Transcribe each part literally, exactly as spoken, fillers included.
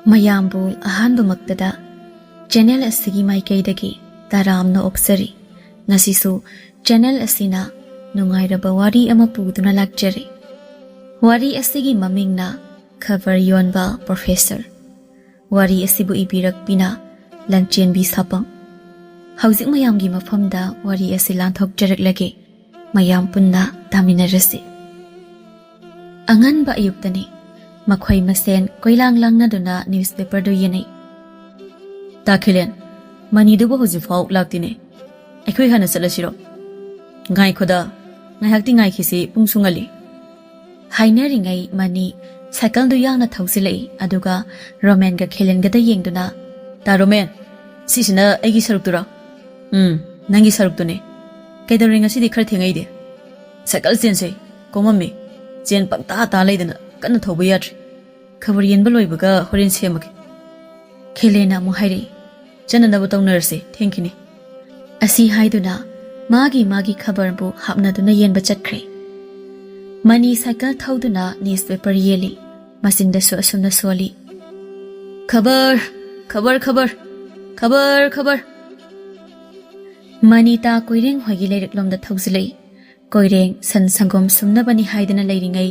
ꯃꯌꯥꯝꯕꯨ ꯑꯍꯥꯟꯕꯃꯛꯇꯗ ꯆꯦꯅꯦꯜ ꯑꯁꯤꯒꯤ ꯃꯥꯏꯀꯩꯗꯒꯤ ꯇꯔꯥꯝꯅ ꯑꯣꯛꯆꯔꯤ꯫ ꯉꯁꯤꯁꯨ ꯆꯦꯅꯦꯜ ꯑꯁꯤꯅ ꯅꯨꯡꯉꯥꯏꯔꯕ ꯋꯥꯔꯤ ꯑꯃ ꯄꯨꯗꯨꯅ ꯂꯥꯛꯆꯔꯤ꯫ ꯋꯥꯔꯤ ꯑꯁꯤꯒꯤ ꯃꯃꯤꯡꯅ ꯈꯕꯔ ꯌꯣꯟꯕ ꯄ꯭ꯔꯣꯐꯦꯁꯔ꯫ ꯋꯥꯔꯤ ꯑꯁꯤꯕꯨ ꯏꯕꯤꯔꯛꯄꯤꯅ ꯂꯟꯆꯦꯟꯕꯤ ꯁꯥꯄꯝ꯫ ꯍꯧꯖꯤꯛ ꯃꯌꯥꯝꯒꯤ ꯃꯐꯝꯗ ꯋꯥꯔꯤ ꯑꯁꯤ ꯂꯥꯟꯊꯣꯛꯆꯔꯛꯂꯒꯦ꯫ ꯃꯌꯥꯝ ꯄꯨꯟꯅ ꯇꯥꯃꯤꯟꯅꯔꯁꯤ꯫ ꯑꯉꯟꯕ ꯑꯌꯨꯛꯇꯅꯤ꯫ ꯃꯈꯣꯏ ꯃꯁꯦꯟ ꯀꯣꯏꯂꯥꯡ ꯂꯥꯡꯅꯗꯨꯅ ꯅ꯭ꯌꯨꯁꯄꯦꯄꯔꯗꯨ ꯌꯦꯟꯅꯩ꯫ "ꯇꯥ ꯈꯤꯂꯦꯟ, ꯃꯅꯤꯗꯨꯕꯨ ꯍꯧꯖꯤꯛꯐꯥꯎ ꯂꯥꯛꯇꯦꯅꯦ꯫ ꯑꯩꯈꯣꯏ ꯍꯥꯟꯅ ꯆꯠꯂꯁꯤꯔꯣ?" "ꯉꯥꯏꯈꯣꯗ, ꯉꯥꯏꯍꯥꯛꯇꯤ ꯉꯥꯏꯈꯤꯁꯤ, ꯄꯨꯡꯁꯨ ꯉꯜꯂꯤ꯫" ꯍꯥꯏꯅꯔꯤꯉꯩ ꯃꯅꯤ ꯁꯥꯏꯀꯜꯗꯨ ꯌꯥꯡꯅ ꯊꯧꯖꯤꯜꯂꯛꯏ, ꯑꯗꯨꯒ ꯔꯣꯃꯦꯟꯒ ꯈꯦꯂꯦꯟꯒꯗ ꯌꯦꯡꯗꯨꯅ, "ꯇꯥ ꯔꯣꯃꯦꯟ, ꯁꯤꯁꯤꯅ ꯑꯩꯒꯤ ꯁꯔꯨꯛꯇꯨꯔꯣ?" "ꯎꯝ, ꯅꯪꯒꯤ ꯁꯔꯨꯛꯇꯨꯅꯦ꯫ ꯀꯩꯗꯧꯔꯦ ꯉꯁꯤꯗꯤ ꯈꯔ ꯊꯦꯡꯉꯛꯏꯗꯤ?" "ꯁꯥꯏꯀꯜ ꯆꯦꯟꯁꯦ ꯀꯣꯝꯃꯝꯃꯤ꯫ ꯆꯦꯟ ꯄꯪꯇꯥ ꯇꯥ ꯂꯩꯗꯅ ꯀꯟꯅ ꯊꯧꯕ ꯌꯥꯗ꯭ꯔꯦ꯫ ꯈꯕꯔ ꯌꯦꯟꯕ ꯂꯣꯏꯕꯒ ꯍꯣꯔꯦꯟ ꯁꯦꯝꯃꯒꯦ꯫" ꯈꯦꯂꯦꯟꯅ ꯑꯃꯨꯛ ꯍꯥꯏꯔꯛꯏ, "ꯆꯠꯅꯅꯕ ꯇꯧꯅꯔꯁꯦ, ꯊꯦꯡꯈꯤꯅꯤ꯫" ꯑꯁꯤ ꯍꯥꯏꯗꯨꯅ ꯃꯥꯒꯤ ꯃꯥꯒꯤ ꯈꯕꯔꯕꯨ ꯍꯥꯞꯅꯗꯨꯅ ꯌꯦꯟꯕ ꯆꯠꯈ꯭ꯔꯦ꯫ ꯃꯅꯤ ꯁꯥꯏꯀꯜ ꯊꯧꯗꯨꯅ ꯅ꯭ꯌꯨꯁꯄꯦꯄꯔ ꯌꯦꯜꯂꯤ꯫ ꯃꯆꯤꯟꯗꯁꯨ ꯑꯁꯨꯝꯅ ꯁꯣꯜꯂꯤ, "ꯈꯕꯔ, ꯈꯕꯔ, ꯈꯕꯔ, ꯈꯕꯔ, ꯈꯕꯔ꯫" ꯃꯅꯤ ꯇꯥ ꯀꯣꯏꯔꯦꯡ ꯍꯣꯏꯒꯤ ꯂꯩꯔꯛꯂꯣꯝꯗ ꯊꯧꯖꯤꯜꯂꯛꯏ꯫ ꯀꯣꯏꯔꯦꯡ ꯁꯟ ꯁꯪꯒꯣꯝ ꯁꯨꯝꯅꯕꯅꯤ ꯍꯥꯏꯗꯨꯅ ꯂꯩꯔꯤꯉꯩ,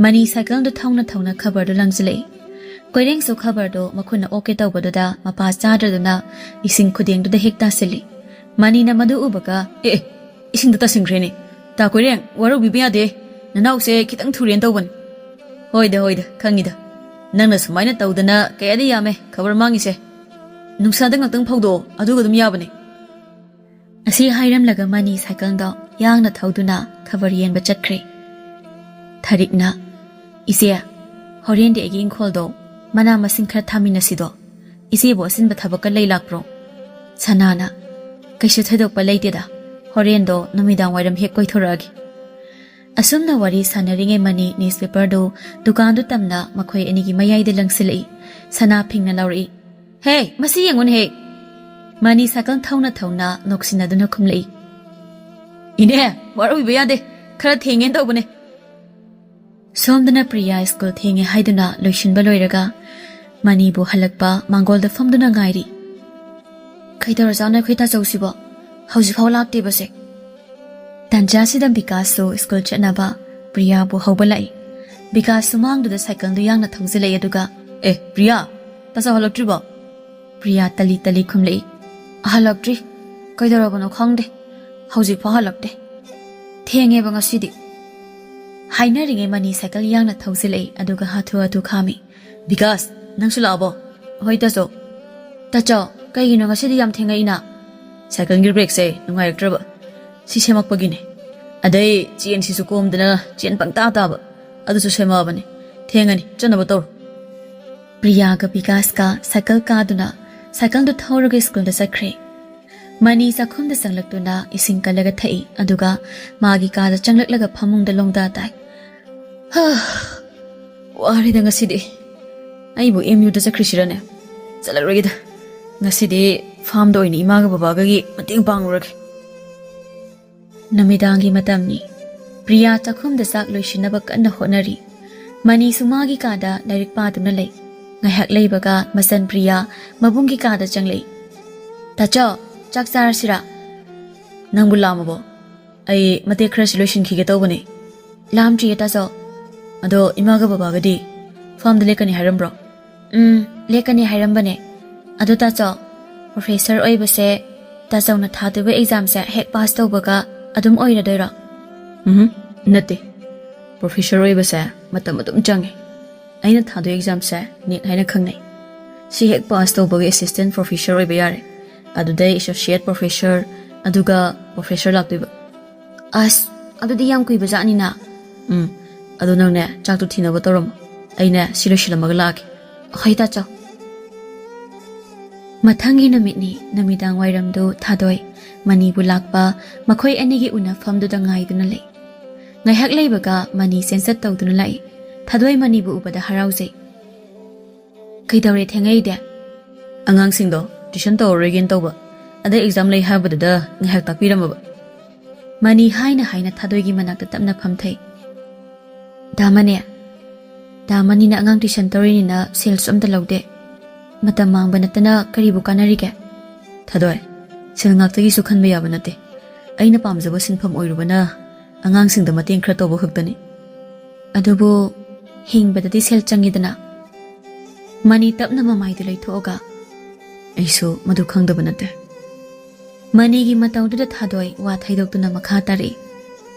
ꯃꯅꯤ ꯁꯥꯏꯀꯜꯗꯨ ꯊꯧꯅ ꯊꯧꯅ ꯈꯕꯔꯗꯨ ꯂꯪꯁꯤꯜꯂꯛꯏ꯫ ꯀꯣꯏꯔꯦꯡꯁꯨ ꯈꯕꯔꯗꯨ ꯃꯈꯨꯠꯅ ꯑꯣꯛꯀꯦ ꯇꯧꯕꯗꯨꯗ ꯃꯄꯥ ꯆꯥꯗ꯭ꯔꯗꯨꯅ ꯏꯁꯤꯡ ꯈꯨꯗꯦꯡꯗꯨꯗ ꯍꯦꯛ ꯇꯥꯁꯤꯜꯂꯤ꯫ ꯃꯅꯤꯅ ꯃꯗꯨ ꯎꯕꯒ, "ꯑꯦ, ꯑꯦ, ꯏꯁꯤꯡꯗ ꯇꯥꯁꯤꯟꯈ꯭ꯔꯦꯅꯦ꯫ ꯇꯥ ꯀꯣꯏꯔꯦꯡ, ꯋꯥꯔꯧꯕꯤꯕ ꯌꯥꯗꯦ꯫ ꯅꯅꯥꯎꯁꯦ ꯈꯤꯇꯪ ꯊꯨꯔꯦꯅ ꯇꯧꯕꯅꯤ꯫" "ꯍꯣꯏꯗ, ꯍꯣꯏꯗ, ꯈꯪꯉꯤꯗ꯫ ꯅꯪꯅ ꯁꯨꯃꯥꯏꯅ ꯇꯧꯗꯅ ꯀꯌꯥꯗꯤ ꯌꯥꯝꯃꯦ ꯈꯕꯔ ꯃꯥꯡꯉꯤꯁꯦ꯫ ꯅꯨꯡꯁꯥꯗ ꯉꯥꯛꯇꯪ ꯐꯧꯗꯣꯛꯑꯣ, ꯑꯗꯨꯒ ꯑꯗꯨꯝ ꯌꯥꯕꯅꯦ꯫" ꯑꯁꯤ ꯍꯥꯏꯔꯝꯂꯒ ꯃꯅꯤ ꯁꯥꯏꯀꯜꯗꯣ ꯌꯥꯡꯅ ꯊꯧꯗꯨꯅ ꯈꯕꯔ ꯌꯦꯟꯕ ꯆꯠꯈ꯭ꯔꯦ꯫ ꯊꯔꯤꯛꯅ, "ꯏꯆꯦ, ꯍꯣꯔꯦꯟꯗꯤ ꯑꯩꯒꯤ ꯏꯪꯈꯣꯜꯗꯣ ꯃꯅꯥ ꯃꯁꯤꯡ ꯈꯔ ꯊꯥꯃꯤꯟꯅꯁꯤꯗꯣ꯫ ꯏꯆꯦꯕꯨ ꯑꯆꯤꯟꯕ ꯊꯕꯛꯀ ꯂꯩ ꯂꯥꯛꯄ꯭ꯔꯣ?" ꯁꯅꯥꯅ, "ꯀꯩꯁꯨ ꯊꯣꯏꯗꯣꯛꯄ ꯂꯩꯇꯦꯗ, ꯍꯣꯔꯦꯟꯗꯣ ꯅꯨꯃꯤꯗꯥꯡ ꯋꯥꯏꯔꯝ ꯍꯦꯛ ꯀꯣꯏꯊꯣꯔꯛꯑꯒꯦ꯫" ꯑꯁꯨꯝꯅ ꯋꯥꯔꯤ ꯁꯥꯟꯅꯔꯤꯉꯩ ꯃꯅꯤ ꯅ꯭ꯌꯨꯁꯄꯦꯄꯔꯗꯨ ꯗꯨꯀꯥꯟꯗꯨ ꯇꯝꯅ ꯃꯈꯣꯏ ꯑꯅꯤꯒꯤ ꯃꯌꯥꯏꯗ ꯂꯪꯁꯤꯜꯂꯛꯏ꯫ ꯁꯅꯥ ꯐꯤꯡꯅ ꯂꯥꯎꯔꯛꯏ, "ꯍꯦ, ꯃꯁꯤ ꯌꯦꯡꯉꯨꯅꯦꯍꯦ!" ꯃꯅꯤ ꯁꯥꯏꯀꯜ ꯊꯧꯅ ꯊꯧꯅ ꯅꯣꯛꯁꯤꯟꯅꯗꯨꯅ ꯈꯨꯝꯂꯛꯏ, "ꯏꯅꯦ, ꯋꯥꯔꯧꯕꯤꯕ ꯌꯥꯗꯦ, ꯈꯔ ꯊꯦꯡꯉꯦꯅ ꯇꯧꯕꯅꯦ꯫" ꯁꯣꯝꯗꯅ ꯄ꯭ꯔꯤꯌꯥ ꯁ꯭ꯀꯨꯜ ꯊꯦꯡꯉꯦ ꯍꯥꯏꯗꯨꯅ ꯂꯣꯏꯁꯤꯟꯕ ꯂꯣꯏꯔꯒ ꯃꯅꯤꯕꯨ ꯍꯜꯂꯛꯄ ꯃꯥꯡꯒꯣꯜꯗ ꯐꯝꯗꯨꯅ ꯉꯥꯏꯔꯤ꯫ "ꯀꯩꯗꯧꯔꯖꯥꯠꯅꯣ ꯑꯩꯈꯣꯏ ꯇꯥꯆꯧꯁꯤꯕꯣ? ꯍꯧꯖꯤꯛꯐꯥꯎ ꯂꯥꯛꯇꯦꯕꯁꯦ?" ꯇꯟꯖꯥꯁꯤꯗ ꯕꯤꯀꯥꯁꯁꯨ ꯁ꯭ꯀꯨꯜ ꯆꯠꯅꯕ ꯄ꯭ꯔꯤꯌꯥꯕꯨ ꯍꯧꯕ ꯂꯥꯛꯏ꯫ ꯕꯤꯀꯥꯁ ꯁꯨꯃꯥꯡꯗꯨꯗ ꯁꯥꯏꯀꯜꯗꯨ ꯌꯥꯡꯅ ꯊꯧꯖꯤꯜꯂꯛꯏ, ꯑꯗꯨꯒ, "ꯑꯦ, ꯄ꯭ꯔꯤꯌꯥ, ꯇꯥꯆꯧ ꯍꯜꯂꯛꯇ꯭ꯔꯤꯕꯣ?" ꯄ꯭ꯔꯤꯌꯥ ꯇꯂꯤ ꯇꯂꯤ ꯈꯨꯝꯂꯛꯏ, "ꯍꯜꯂꯛꯇ꯭ꯔꯤ꯫ ꯀꯩꯗꯧꯔꯕꯅꯣ ꯈꯪꯗꯦ꯫ ꯍꯧꯖꯤꯛꯐꯥꯎ ꯍꯜꯂꯛꯇꯦ꯫ ꯊꯦꯡꯉꯦꯕ ꯉꯁꯤꯗꯤ꯫" ꯍꯥꯏꯅꯔꯤꯉꯩ ꯃꯅꯤ ꯁꯥꯏꯀꯜ ꯌꯥꯡꯅ ꯊꯧꯖꯤꯜꯂꯛꯏ, ꯑꯗꯨꯒ ꯍꯥꯊꯨ ꯍꯥꯊꯨ ꯈꯥꯝꯃꯤ꯫ "ꯕꯤꯀꯥꯁ, ꯅꯪꯁꯨ ꯂꯥꯛꯑꯕꯣ?" "ꯍꯣꯏ ꯇꯥꯆꯧ꯫" "ꯇꯥꯆꯧ, ꯀꯩꯒꯤꯅꯣ ꯉꯁꯤꯗꯤ ꯌꯥꯝ ꯊꯦꯡꯉꯛꯏꯅ?" "ꯁꯥꯏꯀꯜꯒꯤ ꯕ꯭ꯔꯦꯛꯁꯦ ꯅꯨꯡꯉꯥꯏꯔꯛꯇ꯭ꯔꯕ, ꯁꯤ ꯁꯦꯝꯃꯛꯄꯒꯤꯅꯦ꯫ ꯑꯗꯩ ꯆꯦꯟꯁꯤꯁꯨ ꯀꯣꯝꯗꯅ ꯆꯦꯟ ꯄꯪꯇꯥ ꯇꯥꯕ, ꯑꯗꯨꯁꯨ ꯁꯦꯝꯃꯛꯑꯕꯅꯦ꯫ ꯊꯦꯡꯉꯅꯤ, ꯆꯠꯅꯕ ꯇꯧꯔꯣ꯫" ꯄ꯭ꯔꯤꯌꯥꯒ ꯕꯤꯀꯥꯁꯀ ꯁꯥꯏꯀꯜ ꯀꯥꯗꯨꯅ ꯁꯥꯏꯀꯜꯗꯨ ꯊꯧꯔꯒ ꯁ꯭ꯀꯨꯜꯗ ꯆꯠꯈ꯭ꯔꯦ꯫ ꯃꯅꯤ ꯆꯥꯛꯈꯨꯝꯗ ꯆꯪꯂꯛꯇꯨꯅ ꯏꯁꯤꯡ ꯀꯜꯂꯒ ꯊꯛꯏ, ꯑꯗꯨꯒ ꯃꯥꯒꯤ ꯀꯥꯗ ꯆꯪꯂꯛꯂꯒ ꯐꯃꯨꯡꯗ ꯂꯣꯡꯗꯥ ꯇꯥꯏ꯫ "ꯍꯥ, ꯋꯥꯔꯦꯗ ꯉꯁꯤꯗꯤ꯫ ꯑꯩꯕꯨ ꯑꯦꯝ ꯌꯨꯗ ꯆꯠꯈ꯭ꯔꯤꯁꯤꯔꯅꯦ? ꯆꯠꯂꯔꯣꯏꯒꯦꯗ꯫ ꯉꯁꯤꯗꯤ ꯐꯥꯝꯗ ꯑꯣꯏꯅ ꯏꯃꯥꯒ ꯕꯕꯥꯒꯒꯤ ꯃꯇꯦꯡ ꯄꯥꯡꯉꯨꯔꯒꯦ꯫" ꯅꯨꯃꯤꯗꯥꯡꯒꯤ ꯃꯇꯝꯅꯤ꯫ ꯄ꯭ꯔꯤꯌꯥ ꯆꯥꯛꯈꯨꯝꯗ ꯆꯥꯛ ꯂꯣꯏꯁꯤꯟꯅꯕ ꯀꯟꯅ ꯍꯣꯠꯅꯔꯤ꯫ ꯃꯅꯤꯁꯨ ꯃꯥꯒꯤ ꯀꯥꯗ ꯂꯥꯏꯔꯤꯛ ꯄꯥꯗꯨꯅ ꯂꯩ꯫ ꯉꯥꯏꯍꯥꯛ ꯂꯩꯕꯒ ꯃꯆꯟ ꯄ꯭ꯔꯤꯌꯥ ꯃꯕꯨꯡꯒꯤ ꯀꯥꯗ ꯆꯪꯂꯛꯏ꯫ "ꯇꯥꯆꯧ, ꯆꯥꯛ ꯆꯥꯔꯁꯤꯔꯥ?" "ꯅꯪꯕꯨ ꯂꯥꯝꯃꯕꯣ? ꯑꯩ ꯃꯇꯦꯛ ꯈꯔꯁꯤ ꯂꯣꯏꯁꯤꯟꯈꯤꯒꯦ ꯇꯧꯕꯅꯦ꯫" "ꯂꯥꯝꯗ꯭ꯔꯤꯌꯦ ꯇꯥꯆꯧ꯫" "ꯑꯗꯣ ꯏꯃꯥꯒ ꯕꯕꯥꯒꯗꯤ ꯐꯥꯝꯗ ꯂꯦꯛꯀꯅꯤ ꯍꯥꯏꯔꯝꯕ꯭ꯔꯣ?" "ꯎꯝ, ꯂꯦꯛꯀꯅꯤ ꯍꯥꯏꯔꯝꯕꯅꯦ꯫ ꯑꯗꯣ ꯇꯥꯆꯧ, ꯄ꯭ꯔꯣꯐꯦꯁꯔ ꯑꯣꯏꯕꯁꯦ ꯇꯥꯆꯧꯅ ꯊꯥꯗꯣꯏꯕ ꯑꯦꯛꯖꯥꯝꯁꯦ ꯍꯦꯛ ꯄꯥꯁ ꯇꯧꯕꯒ ꯑꯗꯨꯝ ꯑꯣꯏꯔꯗꯣꯏꯔꯣ?" "ꯎꯝ, ꯅꯠꯇꯦ꯫ ꯄ꯭ꯔꯣꯐꯦꯁꯔ ꯑꯣꯏꯕꯁꯦ ꯃꯇꯝ ꯑꯗꯨꯝ ꯆꯪꯉꯦ꯫ ꯑꯩꯅ ꯊꯥꯗꯣꯏ ꯑꯦꯛꯖꯥꯝꯁꯦ ꯅꯦꯠ ꯍꯥꯏꯅ ꯈꯪꯅꯩ꯫ ꯁꯤ ꯍꯦꯛ ꯄꯥꯁ ꯇꯧꯕꯒ ꯑꯦꯁꯤꯁꯇꯦꯟ ꯄ꯭ꯔꯣꯐꯦꯁꯔ ꯑꯣꯏꯕ ꯌꯥꯔꯦ꯫ ꯑꯗꯨꯗꯩ ꯑꯦꯁꯣꯁꯤꯌꯦꯠ ꯄ꯭ꯔꯣꯐꯦꯁꯔ, ꯑꯗꯨꯒ ꯄ꯭ꯔꯣꯐꯦꯁꯔ ꯂꯥꯛꯇꯣꯏꯕ꯫" "ꯑꯁ, ꯑꯗꯨꯗꯤ ꯌꯥꯝ ꯀꯨꯏꯕ ꯖꯥꯠꯅꯤꯅ꯫" "ꯎꯝ, ꯑꯗꯣ ꯅꯪꯅꯦ ꯆꯥꯛꯇꯣ ꯊꯤꯅꯕ ꯇꯧꯔꯝꯃꯣ꯫ ꯑꯩꯅꯦ ꯁꯤ ꯂꯣꯏꯁꯤꯜꯂꯝꯃꯒ ꯂꯥꯛꯑꯒꯦ꯫" "ꯍꯣꯏ ꯇꯥꯆꯧ꯫" ꯃꯊꯪꯒꯤ ꯅꯨꯃꯤꯠꯅꯤ꯫ ꯅꯨꯃꯤꯗꯥꯡ ꯋꯥꯏꯔꯝꯗꯨ ꯊꯥꯗꯣꯏ ꯃꯅꯤꯕꯨ ꯂꯥꯛꯄ ꯃꯈꯣꯏ ꯑꯅꯤꯒꯤ ꯎꯅꯐꯝꯗꯨꯗ ꯉꯥꯏꯗꯨꯅ ꯂꯩ꯫ ꯉꯥꯏꯍꯥꯛ ꯂꯩꯕꯒ ꯃꯅꯤ ꯆꯦꯟꯆꯠ ꯇꯧꯗꯨꯅ ꯂꯥꯛꯏ꯫ ꯊꯥꯗꯣꯏ ꯃꯅꯤꯕꯨ ꯎꯕꯗ ꯍꯔꯥꯎꯖꯩ꯫ "ꯀꯩꯗꯧꯔꯦ ꯊꯦꯡꯉꯛꯏꯗꯤ?" "ꯑꯉꯥꯡꯁꯤꯡꯗꯣ ꯇ꯭ꯌꯨꯁꯟ ꯇꯧꯔꯔꯣꯏꯒꯦꯅ ꯇꯧꯕ, ꯑꯗꯩ ꯑꯦꯛꯖꯥꯝ ꯂꯩ ꯍꯥꯏꯕꯗꯨꯗ ꯉꯥꯏꯍꯥꯛ ꯇꯥꯛꯄꯤꯔꯝꯃꯕ꯫" ꯃꯅꯤ ꯍꯥꯏꯅ ꯍꯥꯏꯅ ꯊꯥꯗꯣꯏꯒꯤ ꯃꯅꯥꯛꯇ ꯇꯞꯅ ꯐꯝꯊꯩ꯫ "ꯗꯥ ꯃꯅꯤ, ꯗꯥ ꯃꯅꯤꯅ ꯑꯉꯥꯡ ꯇ꯭ꯌꯨꯁꯟ ꯇꯧꯔꯤꯅꯤꯅ ꯁꯦꯜꯁꯨ ꯑꯝꯇ ꯂꯧꯗꯦ꯫ ꯃꯇꯝ ꯃꯥꯡꯕ ꯅꯠꯇꯅ ꯀꯔꯤꯕꯨ ꯀꯥꯟꯅꯔꯤꯒꯦ? ꯊꯥꯗꯣꯏ, ꯁꯦꯜ ꯉꯥꯛꯇꯒꯤꯁꯨ ꯈꯟꯕ ꯌꯥꯕ ꯅꯠꯇꯦ꯫ ꯑꯩꯅ ꯄꯥꯝꯖꯕ ꯁꯤꯟꯐꯝ ꯑꯣꯏꯔꯨꯕꯅ ꯑꯉꯥꯡꯁꯤꯡꯗ ꯃꯇꯦꯡ ꯈꯔ ꯇꯧꯕ ꯈꯛꯇꯅꯤ꯫ ꯑꯗꯨꯕꯨ ꯍꯤꯡꯕꯗꯗꯤ ꯁꯦꯜ ꯆꯪꯉꯤꯗꯅ꯫ ꯃꯅꯤ ꯇꯞꯅ ꯃꯃꯥꯏꯗꯨ ꯂꯩꯊꯣꯛꯑꯒ, ꯑꯩꯁꯨ ꯃꯗꯨ ꯈꯪꯗꯕ ꯅꯠꯇꯦ꯫ ꯃꯅꯤꯒꯤ ꯃꯇꯧꯗꯨꯗ ꯊꯥꯗꯣꯏ ꯋꯥ ꯊꯩꯗꯣꯛꯇꯨꯅ ꯃꯈꯥ ꯇꯥꯔꯛꯏ꯫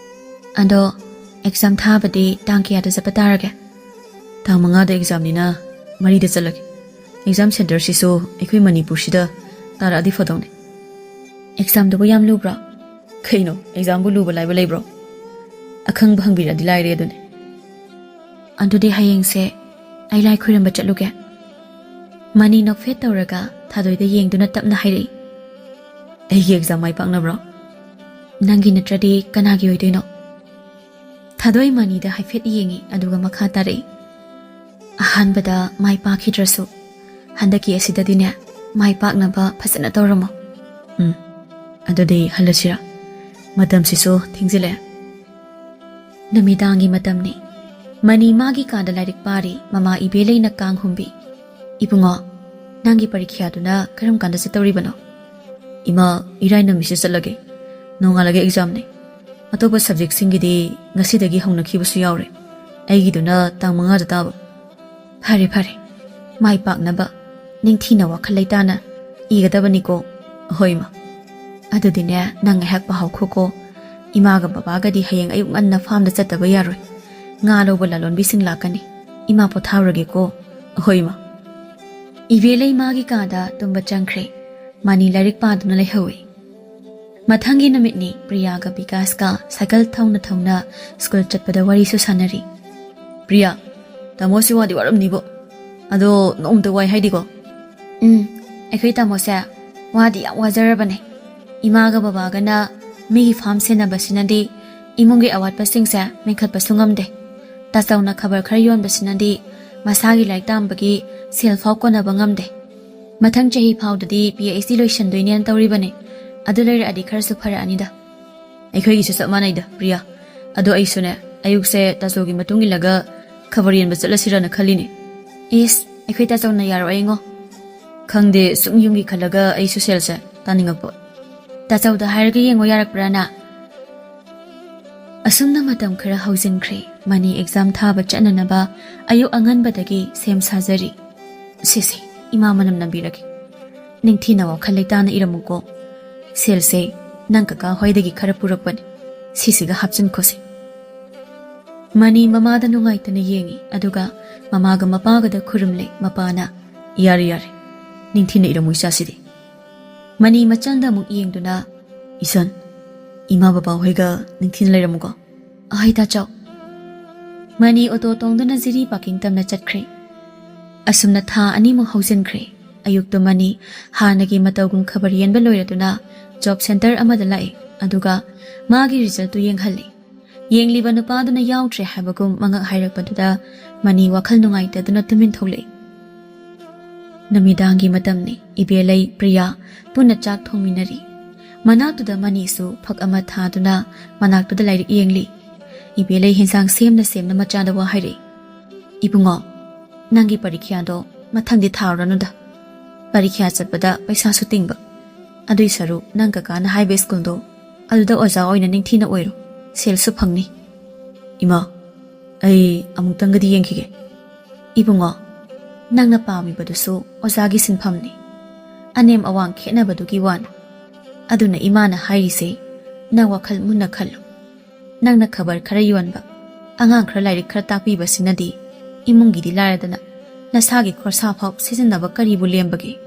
ꯑꯗꯣ, ꯑꯦꯛꯖꯥꯝ ꯊꯥꯕꯗꯤ ꯇꯥꯡ ꯀꯌꯥꯗ ꯆꯠꯄ ꯇꯥꯔꯒꯦ? ꯇꯥꯡ ꯃꯉꯥꯗ ꯑꯦꯛꯖꯥꯝꯅꯤꯅ ꯃꯔꯤꯗ ꯆꯠꯂꯒꯦ꯫ ꯑꯦꯛꯖꯥꯝ ꯁꯦꯟꯇꯔꯁꯤꯁꯨ ꯑꯩꯈꯣꯏ ꯃꯅꯤꯄꯨꯔꯁꯤꯗ ꯇꯥꯔꯛꯑꯗꯤ ꯐꯗꯧꯅꯦ꯫ ꯑꯦꯛꯖꯥꯝꯗꯨꯕꯨ ꯌꯥꯝ ꯂꯨꯕ꯭ꯔꯣ? ꯀꯩꯅꯣ, ꯑꯦꯛꯖꯥꯝꯕꯨ ꯂꯨꯕ ꯂꯥꯏꯕ ꯂꯩꯕ꯭ꯔꯣ? ꯑꯈꯪꯕ ꯍꯪꯕꯤꯔꯗꯤ ꯂꯥꯏꯔꯦ ꯑꯗꯨꯅꯦ꯫ ꯑꯗꯨꯗꯤ ꯍꯌꯦꯡꯁꯦ ꯑꯩ ꯂꯥꯏ ꯈꯣꯏꯔꯝꯕ ꯆꯠꯂꯨꯒꯦ꯫ ꯃꯅꯤ ꯅꯣꯛꯐꯦꯠ ꯇꯧꯔꯒ ꯊꯥꯗꯣꯏꯗ ꯌꯦꯡꯗꯨꯅ ꯇꯞꯅ ꯍꯥꯏꯔꯛꯏ꯫ ꯑꯩꯒꯤ ꯑꯦꯛꯖꯥꯝ ꯃꯥꯏ ꯄꯥꯛꯅꯕ꯭ꯔꯣ? ꯅꯪꯒꯤ ꯅꯠꯇ꯭ꯔꯗꯤ ꯀꯅꯥꯒꯤ ꯑꯣꯏꯗꯣꯏꯅꯣ? ꯊꯥꯗꯣꯏ ꯃꯅꯤꯗ ꯍꯥꯏꯐꯦꯠ ꯌꯦꯡꯉꯤ, ꯑꯗꯨꯒ ꯃꯈꯥ ꯇꯥꯔꯛꯏ꯫ ꯑꯍꯥꯟꯕꯗ ꯃꯥꯏ ꯄꯥꯛꯈꯤꯗ꯭ꯔꯁꯨ, ꯍꯟꯗꯛꯀꯤ ꯑꯁꯤꯗꯗꯤꯅꯦ, ꯃꯥꯏ ꯄꯥꯛꯅꯕ ꯐꯖꯅ ꯇꯧꯔꯝꯃꯣ꯫ ꯎꯝ, ꯑꯗꯨꯗꯤ ꯍꯜꯂꯁꯤꯔꯥ? ꯃꯇꯝꯁꯤꯁꯨ ꯊꯦꯡꯖꯤꯜꯂꯛꯑꯦ꯫ ꯅꯨꯃꯤꯗꯥꯡꯒꯤ ꯃꯇꯝꯅꯤ꯫ ꯃꯅꯤ ꯃꯥꯒꯤ ꯀꯥꯗ ꯂꯥꯏꯔꯤꯛ ꯄꯥꯔꯤ, ꯃꯃꯥ ꯏꯕꯦꯂꯩꯅ ꯀꯥꯡ ꯍꯨꯝꯕꯤ꯫ "ꯏꯕꯨꯡꯉꯣ, ꯅꯪꯒꯤ ꯄꯔꯤꯈ꯭ꯌꯥꯗꯨꯅ ꯀꯔꯝ ꯀꯥꯟꯗ ꯆꯠꯇꯧꯔꯤꯕꯅꯣ?" "ꯏꯃꯥ, ꯏꯔꯥꯏ ꯅꯨꯃꯤꯠꯁꯤ ꯆꯠꯂꯒꯦ꯫ ꯅꯣꯡꯉꯥꯜꯂꯒ ꯑꯦꯛꯖꯥꯝꯅꯤ꯫ ꯑꯇꯣꯞꯄ ꯁꯕꯖꯦꯛꯁꯤꯡꯒꯤꯗꯤ ꯉꯁꯤꯗꯒꯤ ꯍꯧꯅꯈꯤꯕꯁꯨ ꯌꯥꯎꯔꯦ꯫ ꯑꯩꯒꯤꯗꯨꯅ ꯇꯥꯡ ꯃꯉꯥꯗ ꯇꯥꯕ꯫" "ꯐꯔꯦ, ꯐꯔꯦ꯫ ꯃꯥꯏ ꯄꯥꯛꯅꯕ ꯅꯤꯡꯊꯤꯅ ꯋꯥꯈꯜ ꯂꯩꯇꯥꯅ ꯏꯒꯗꯕꯅꯤꯀꯣ꯫" "ꯍꯣꯏ, ꯏꯃꯥ꯫ ꯑꯗꯨꯗꯤꯅꯦ, ꯅꯪ ꯉꯥꯏꯍꯥꯛ ꯄꯥꯍꯧꯈꯣꯀꯣ꯫ ꯏꯃꯥꯒ ꯕꯕꯥꯒꯗꯤ ꯍꯌꯦꯡ ꯑꯌꯨꯛ ꯉꯟꯅ ꯐꯥꯝꯗ ꯆꯠꯇꯕ ꯌꯥꯔꯣꯏ꯫ ꯉꯥ ꯂꯧꯕ ꯂꯂꯣꯟꯕꯤꯁꯤꯡ ꯂꯥꯛꯀꯅꯤ꯫ ꯏꯃꯥ ꯄꯣꯊꯥꯔꯨꯔꯒꯦꯀꯣ꯫" "ꯍꯣꯏ, ꯏꯃꯥ꯫" ꯏꯕꯦꯂꯩ ꯃꯥꯒꯤ ꯀꯥꯗ ꯇꯨꯝꯕ ꯆꯪꯈ꯭ꯔꯦ꯫ ꯃꯥꯅꯤ ꯂꯥꯏꯔꯤꯛ ꯄꯥꯗꯨꯅ ꯂꯩꯍꯧꯏ꯫ ꯃꯊꯪꯒꯤ ꯅꯨꯃꯤꯠꯅꯤ꯫ ꯄ꯭ꯔꯤꯌꯥꯒ ꯕꯤꯀꯥꯁꯀ ꯁꯥꯏꯀꯜ ꯊꯧꯅ ꯊꯧꯅ ꯁ꯭ꯀꯨꯜ ꯆꯠꯄꯗ ꯋꯥꯔꯤꯁꯨ ꯁꯥꯟꯅꯔꯤ꯫ "ꯄ꯭ꯔꯤꯌꯥ, ꯇꯥꯃꯣꯁꯤ ꯋꯥꯗꯤ ꯋꯥꯔꯝꯅꯤꯕꯣ꯫ ꯑꯗꯣ ꯅꯣꯡꯃꯇ ꯋꯥꯏ ꯍꯥꯏꯗꯤꯀꯣ?" "ꯎꯝ, ꯑꯩꯈꯣꯏ ꯇꯥꯃꯣꯁꯦ ꯋꯥꯗꯤ ꯌꯥꯝ ꯋꯥꯖꯔꯕꯅꯦ꯫ ꯏꯃꯥꯒ ꯕꯕꯥꯒꯅ ꯃꯤꯒꯤ ꯐꯥꯝ ꯁꯦꯟꯅꯕꯁꯤꯅꯗꯤ ꯏꯃꯨꯡꯒꯤ ꯑꯋꯥꯠꯄꯁꯤꯡꯁꯦ ꯃꯦꯟꯈꯠꯄꯁꯨ ꯉꯝꯗꯦ꯫ ꯇꯥꯆꯧꯅ ꯈꯕꯔ ꯈꯔ ꯌꯣꯟꯕꯁꯤꯅꯗꯤ ꯃꯁꯥꯒꯤ ꯂꯥꯏꯔꯤꯛ ꯇꯝꯕꯒꯤ ꯁꯦꯜ ꯐꯥꯎ ꯀꯣꯟꯅꯕ ꯉꯝꯗꯦ꯫ ꯃꯊꯪ ꯆꯍꯤ ꯐꯥꯎꯗꯗꯤ ꯄꯤ ꯑꯩꯆ ꯗꯤ ꯂꯣꯏꯁꯤꯟꯗꯣꯏꯅꯦꯅ ꯇꯧꯔꯤꯕꯅꯦ꯫ ꯑꯗꯨ ꯂꯣꯏꯔꯛꯑꯗꯤ ꯈꯔꯁꯨ ꯐꯔꯛꯑꯅꯤꯗ꯫" "ꯑꯩꯈꯣꯏꯒꯤꯁꯨ ꯆꯞ ꯃꯥꯟꯅꯩꯗ, ꯄ꯭ꯔꯤꯌꯥ꯫ ꯑꯗꯣ ꯑꯩꯁꯨꯅꯦ, ꯑꯌꯨꯛꯁꯦ ꯇꯥꯆꯧꯒꯤ ꯃꯇꯨꯡ ꯏꯜꯂꯒ ꯈꯕꯔ ꯌꯦꯟꯕ ꯆꯠꯂꯁꯤꯔꯅ ꯈꯜꯂꯤꯅꯦ꯫ ꯏꯁ, ꯑꯩꯈꯣꯏ ꯇꯥꯆꯧꯅ ꯌꯥꯔꯣꯏ ꯑꯩꯉꯣ꯫ ꯈꯪꯗꯦ, ꯁꯨꯝ ꯌꯨꯝꯒꯤ ꯈꯜꯂꯒ ꯑꯩꯁꯨ ꯁꯦꯜꯁꯦ ꯇꯥꯅꯤꯡꯉꯛꯄ꯫ ꯇꯥꯆꯧꯗ ꯍꯥꯏꯔꯒ ꯌꯦꯡꯉꯣ, ꯌꯥꯔꯛꯄ꯭ꯔꯥꯅ꯫ ꯑꯁꯨꯝꯅ ꯃꯇꯝ ꯈꯔ ꯍꯧꯖꯤꯟꯈ꯭ꯔꯦ꯫ ꯃꯅꯤ ꯑꯦꯛꯖꯥꯝ ꯊꯥꯕ ꯆꯠꯅꯅꯕ ꯑꯌꯨꯛ ꯑꯉꯟꯕꯗꯒꯤ ꯁꯦꯝ ꯁꯥꯖꯔꯤ꯫ ꯁꯦ ꯁꯦ, ꯏꯃꯥ ꯃꯅꯝ ꯅꯝꯕꯤꯔꯒꯦ꯫ ꯅꯤꯡꯊꯤꯅ ꯋꯥꯈꯜ ꯂꯩꯇꯥꯅ ꯏꯔꯝꯃꯨꯀꯣ꯫ ꯁꯦꯜꯁꯦ ꯅꯪ ꯀꯀꯥ ꯍꯣꯏꯗꯒꯤ ꯈꯔ ꯄꯨꯔꯛꯄꯅꯤ꯫ ꯁꯤꯁꯤꯒ ꯍꯥꯞꯆꯤꯟꯈꯣꯁꯦ꯫ ꯃꯅꯤ ꯃꯃꯥꯗ ꯅꯨꯡꯉꯥꯏꯇꯅ ꯌꯦꯡꯉꯤ, ꯑꯗꯨꯒ ꯃꯃꯥꯒ ꯃꯄꯥꯒꯗ ꯈꯨꯔꯨꯝꯂꯦ꯫ ꯃꯄꯥꯅ, "ꯌꯥꯔꯦ, ꯌꯥꯔꯦ, ꯅꯤꯡꯊꯤꯅ ꯏꯔꯝꯃꯨ ꯏꯆꯥꯁꯤꯗꯤ"꯫ ꯃꯅꯤ ꯃꯆꯟꯗ ꯑꯃꯨꯛ ꯌꯦꯡꯗꯨꯅ, "ꯏꯆꯟ, ꯏꯃꯥ ꯕꯕꯥ ꯍꯣꯏꯒ ꯅꯤꯡꯊꯤꯅ ꯂꯩꯔꯝꯃꯨꯀꯣ"꯫ "ꯑꯍꯩ ꯇꯥꯆꯧ"꯫ ꯃꯅꯤ ꯑꯣꯇꯣ ꯇꯣꯡꯗꯨꯅ ꯖꯤꯔꯤ ꯄꯥꯔꯀꯤꯡ ꯇꯝꯅ ꯆꯠꯈ꯭ꯔꯦ꯫ ꯑꯁꯨꯝꯅ ꯊꯥ ꯑꯅꯤꯃꯨꯛ ꯍꯧꯖꯤꯟꯈ꯭ꯔꯦ꯫ ꯑꯌꯨꯛꯇꯨ ꯃꯅꯤ ꯍꯥꯟꯅꯒꯤ ꯃꯇꯧꯒꯨꯝ ꯈꯕꯔ ꯌꯦꯟꯕ ꯂꯣꯏꯔꯗꯨꯅ ꯖꯣꯕ ꯁꯦꯟꯇꯔ ꯑꯃꯗ ꯂꯥꯛꯏ, ꯑꯗꯨꯒ ꯃꯥꯒꯤ ꯔꯤꯖꯜꯇꯨ ꯌꯦꯡꯍꯜꯂꯤ꯫ ꯌꯦꯡꯂꯤꯕ ꯅꯨꯄꯥꯗꯨꯅ ꯌꯥꯎꯗ꯭ꯔꯦ ꯍꯥꯏꯕꯒꯨꯝ ꯃꯉꯛ ꯍꯥꯏꯔꯛꯄꯗꯨꯗ ꯃꯅꯤ ꯋꯥꯈꯜ ꯅꯨꯡꯉꯥꯏꯇꯗꯨꯅ ꯇꯨꯃꯤꯟ ꯊꯣꯛꯂꯛꯏ꯫ ꯅꯨꯃꯤꯗꯥꯡꯒꯤ ꯃꯇꯝꯅꯤ꯫ ꯏꯕꯦꯂꯩ, ꯄ꯭ꯔꯤꯌꯥ ꯄꯨꯟꯅ ꯆꯥꯛ ꯊꯣꯡꯃꯤꯟꯅꯔꯤ꯫ ꯃꯅꯥꯛꯇꯨꯗ ꯃꯅꯤꯁꯨ ꯐꯛ ꯑꯃ ꯊꯥꯗꯨꯅ ꯃꯅꯥꯛꯇꯨꯗ ꯂꯥꯏꯔꯤꯛ ꯌꯦꯡꯂꯤ꯫ ꯏꯕꯦꯂꯩ ꯍꯦꯟꯁꯥꯡ ꯁꯦꯝꯅ ꯁꯦꯝꯅ ꯃꯆꯥꯗ ꯋꯥ ꯍꯥꯏꯔꯛꯏ꯫ "ꯏꯕꯨꯡꯉꯣ, ꯅꯪꯒꯤ ꯄꯔꯤꯈ꯭ꯌꯥꯗꯣ ꯃꯊꯪꯗꯤ ꯊꯥꯔꯨꯔꯅꯨꯗ꯫ ꯄꯔꯤꯈ꯭ꯌꯥ ꯆꯠꯄꯗ ꯄꯩꯁꯥꯁꯨ ꯇꯤꯡꯕ꯫ ꯑꯗꯨꯏ ꯁꯔꯨꯛ ꯅꯪ ꯀꯀꯥꯅ ꯍꯥꯏꯕ ꯁ꯭ꯀꯨꯜꯗꯣ, ꯑꯗꯨꯗ ꯑꯣꯖꯥ ꯑꯣꯏꯅ ꯅꯤꯡꯊꯤꯅ ꯑꯣꯏꯔꯣ, ꯁꯦꯜꯁꯨ ꯐꯪꯅꯤ"꯫ "ꯏꯃꯥ, ꯑꯩ ꯑꯃꯨꯛꯇꯪꯒꯗꯤ ꯌꯦꯡꯈꯤꯒꯦ"꯫ "ꯏꯕꯨꯡꯉꯣ, ꯅꯪꯅ ꯄꯥꯝꯃꯤꯕꯗꯨꯁꯨ ꯑꯣꯖꯥꯒꯤ ꯁꯤꯟꯐꯝꯅꯤ꯫ ꯑꯅꯦꯝ ꯑꯋꯥꯡ ꯈꯦꯠꯅꯕꯗꯨꯒꯤ ꯋꯥꯅꯤ꯫ ꯑꯗꯨꯅ ꯏꯃꯥꯅ ꯍꯥꯏꯔꯤꯁꯦ, ꯅꯪ ꯋꯥꯈꯜ ꯃꯨꯟꯅ ꯈꯜꯂꯨ꯫ ꯅꯪꯅ ꯈꯕꯔ ꯈꯔ ꯌꯣꯟꯕ, ꯑꯉꯥꯡ ꯈꯔ ꯂꯥꯏꯔꯤꯛ ꯈꯔ ꯇꯥꯛꯄꯤꯕꯁꯤꯅꯗꯤ ꯏꯃꯨꯡꯒꯤꯗꯤ ꯂꯥꯏꯔꯗꯅ ꯅꯁꯥꯒꯤ ꯈꯣꯔꯁꯥ ꯐꯥꯎ ꯁꯤꯖꯤꯟꯅꯕ ꯀꯔꯤꯕꯨ ꯂꯦꯝꯕꯒꯦ?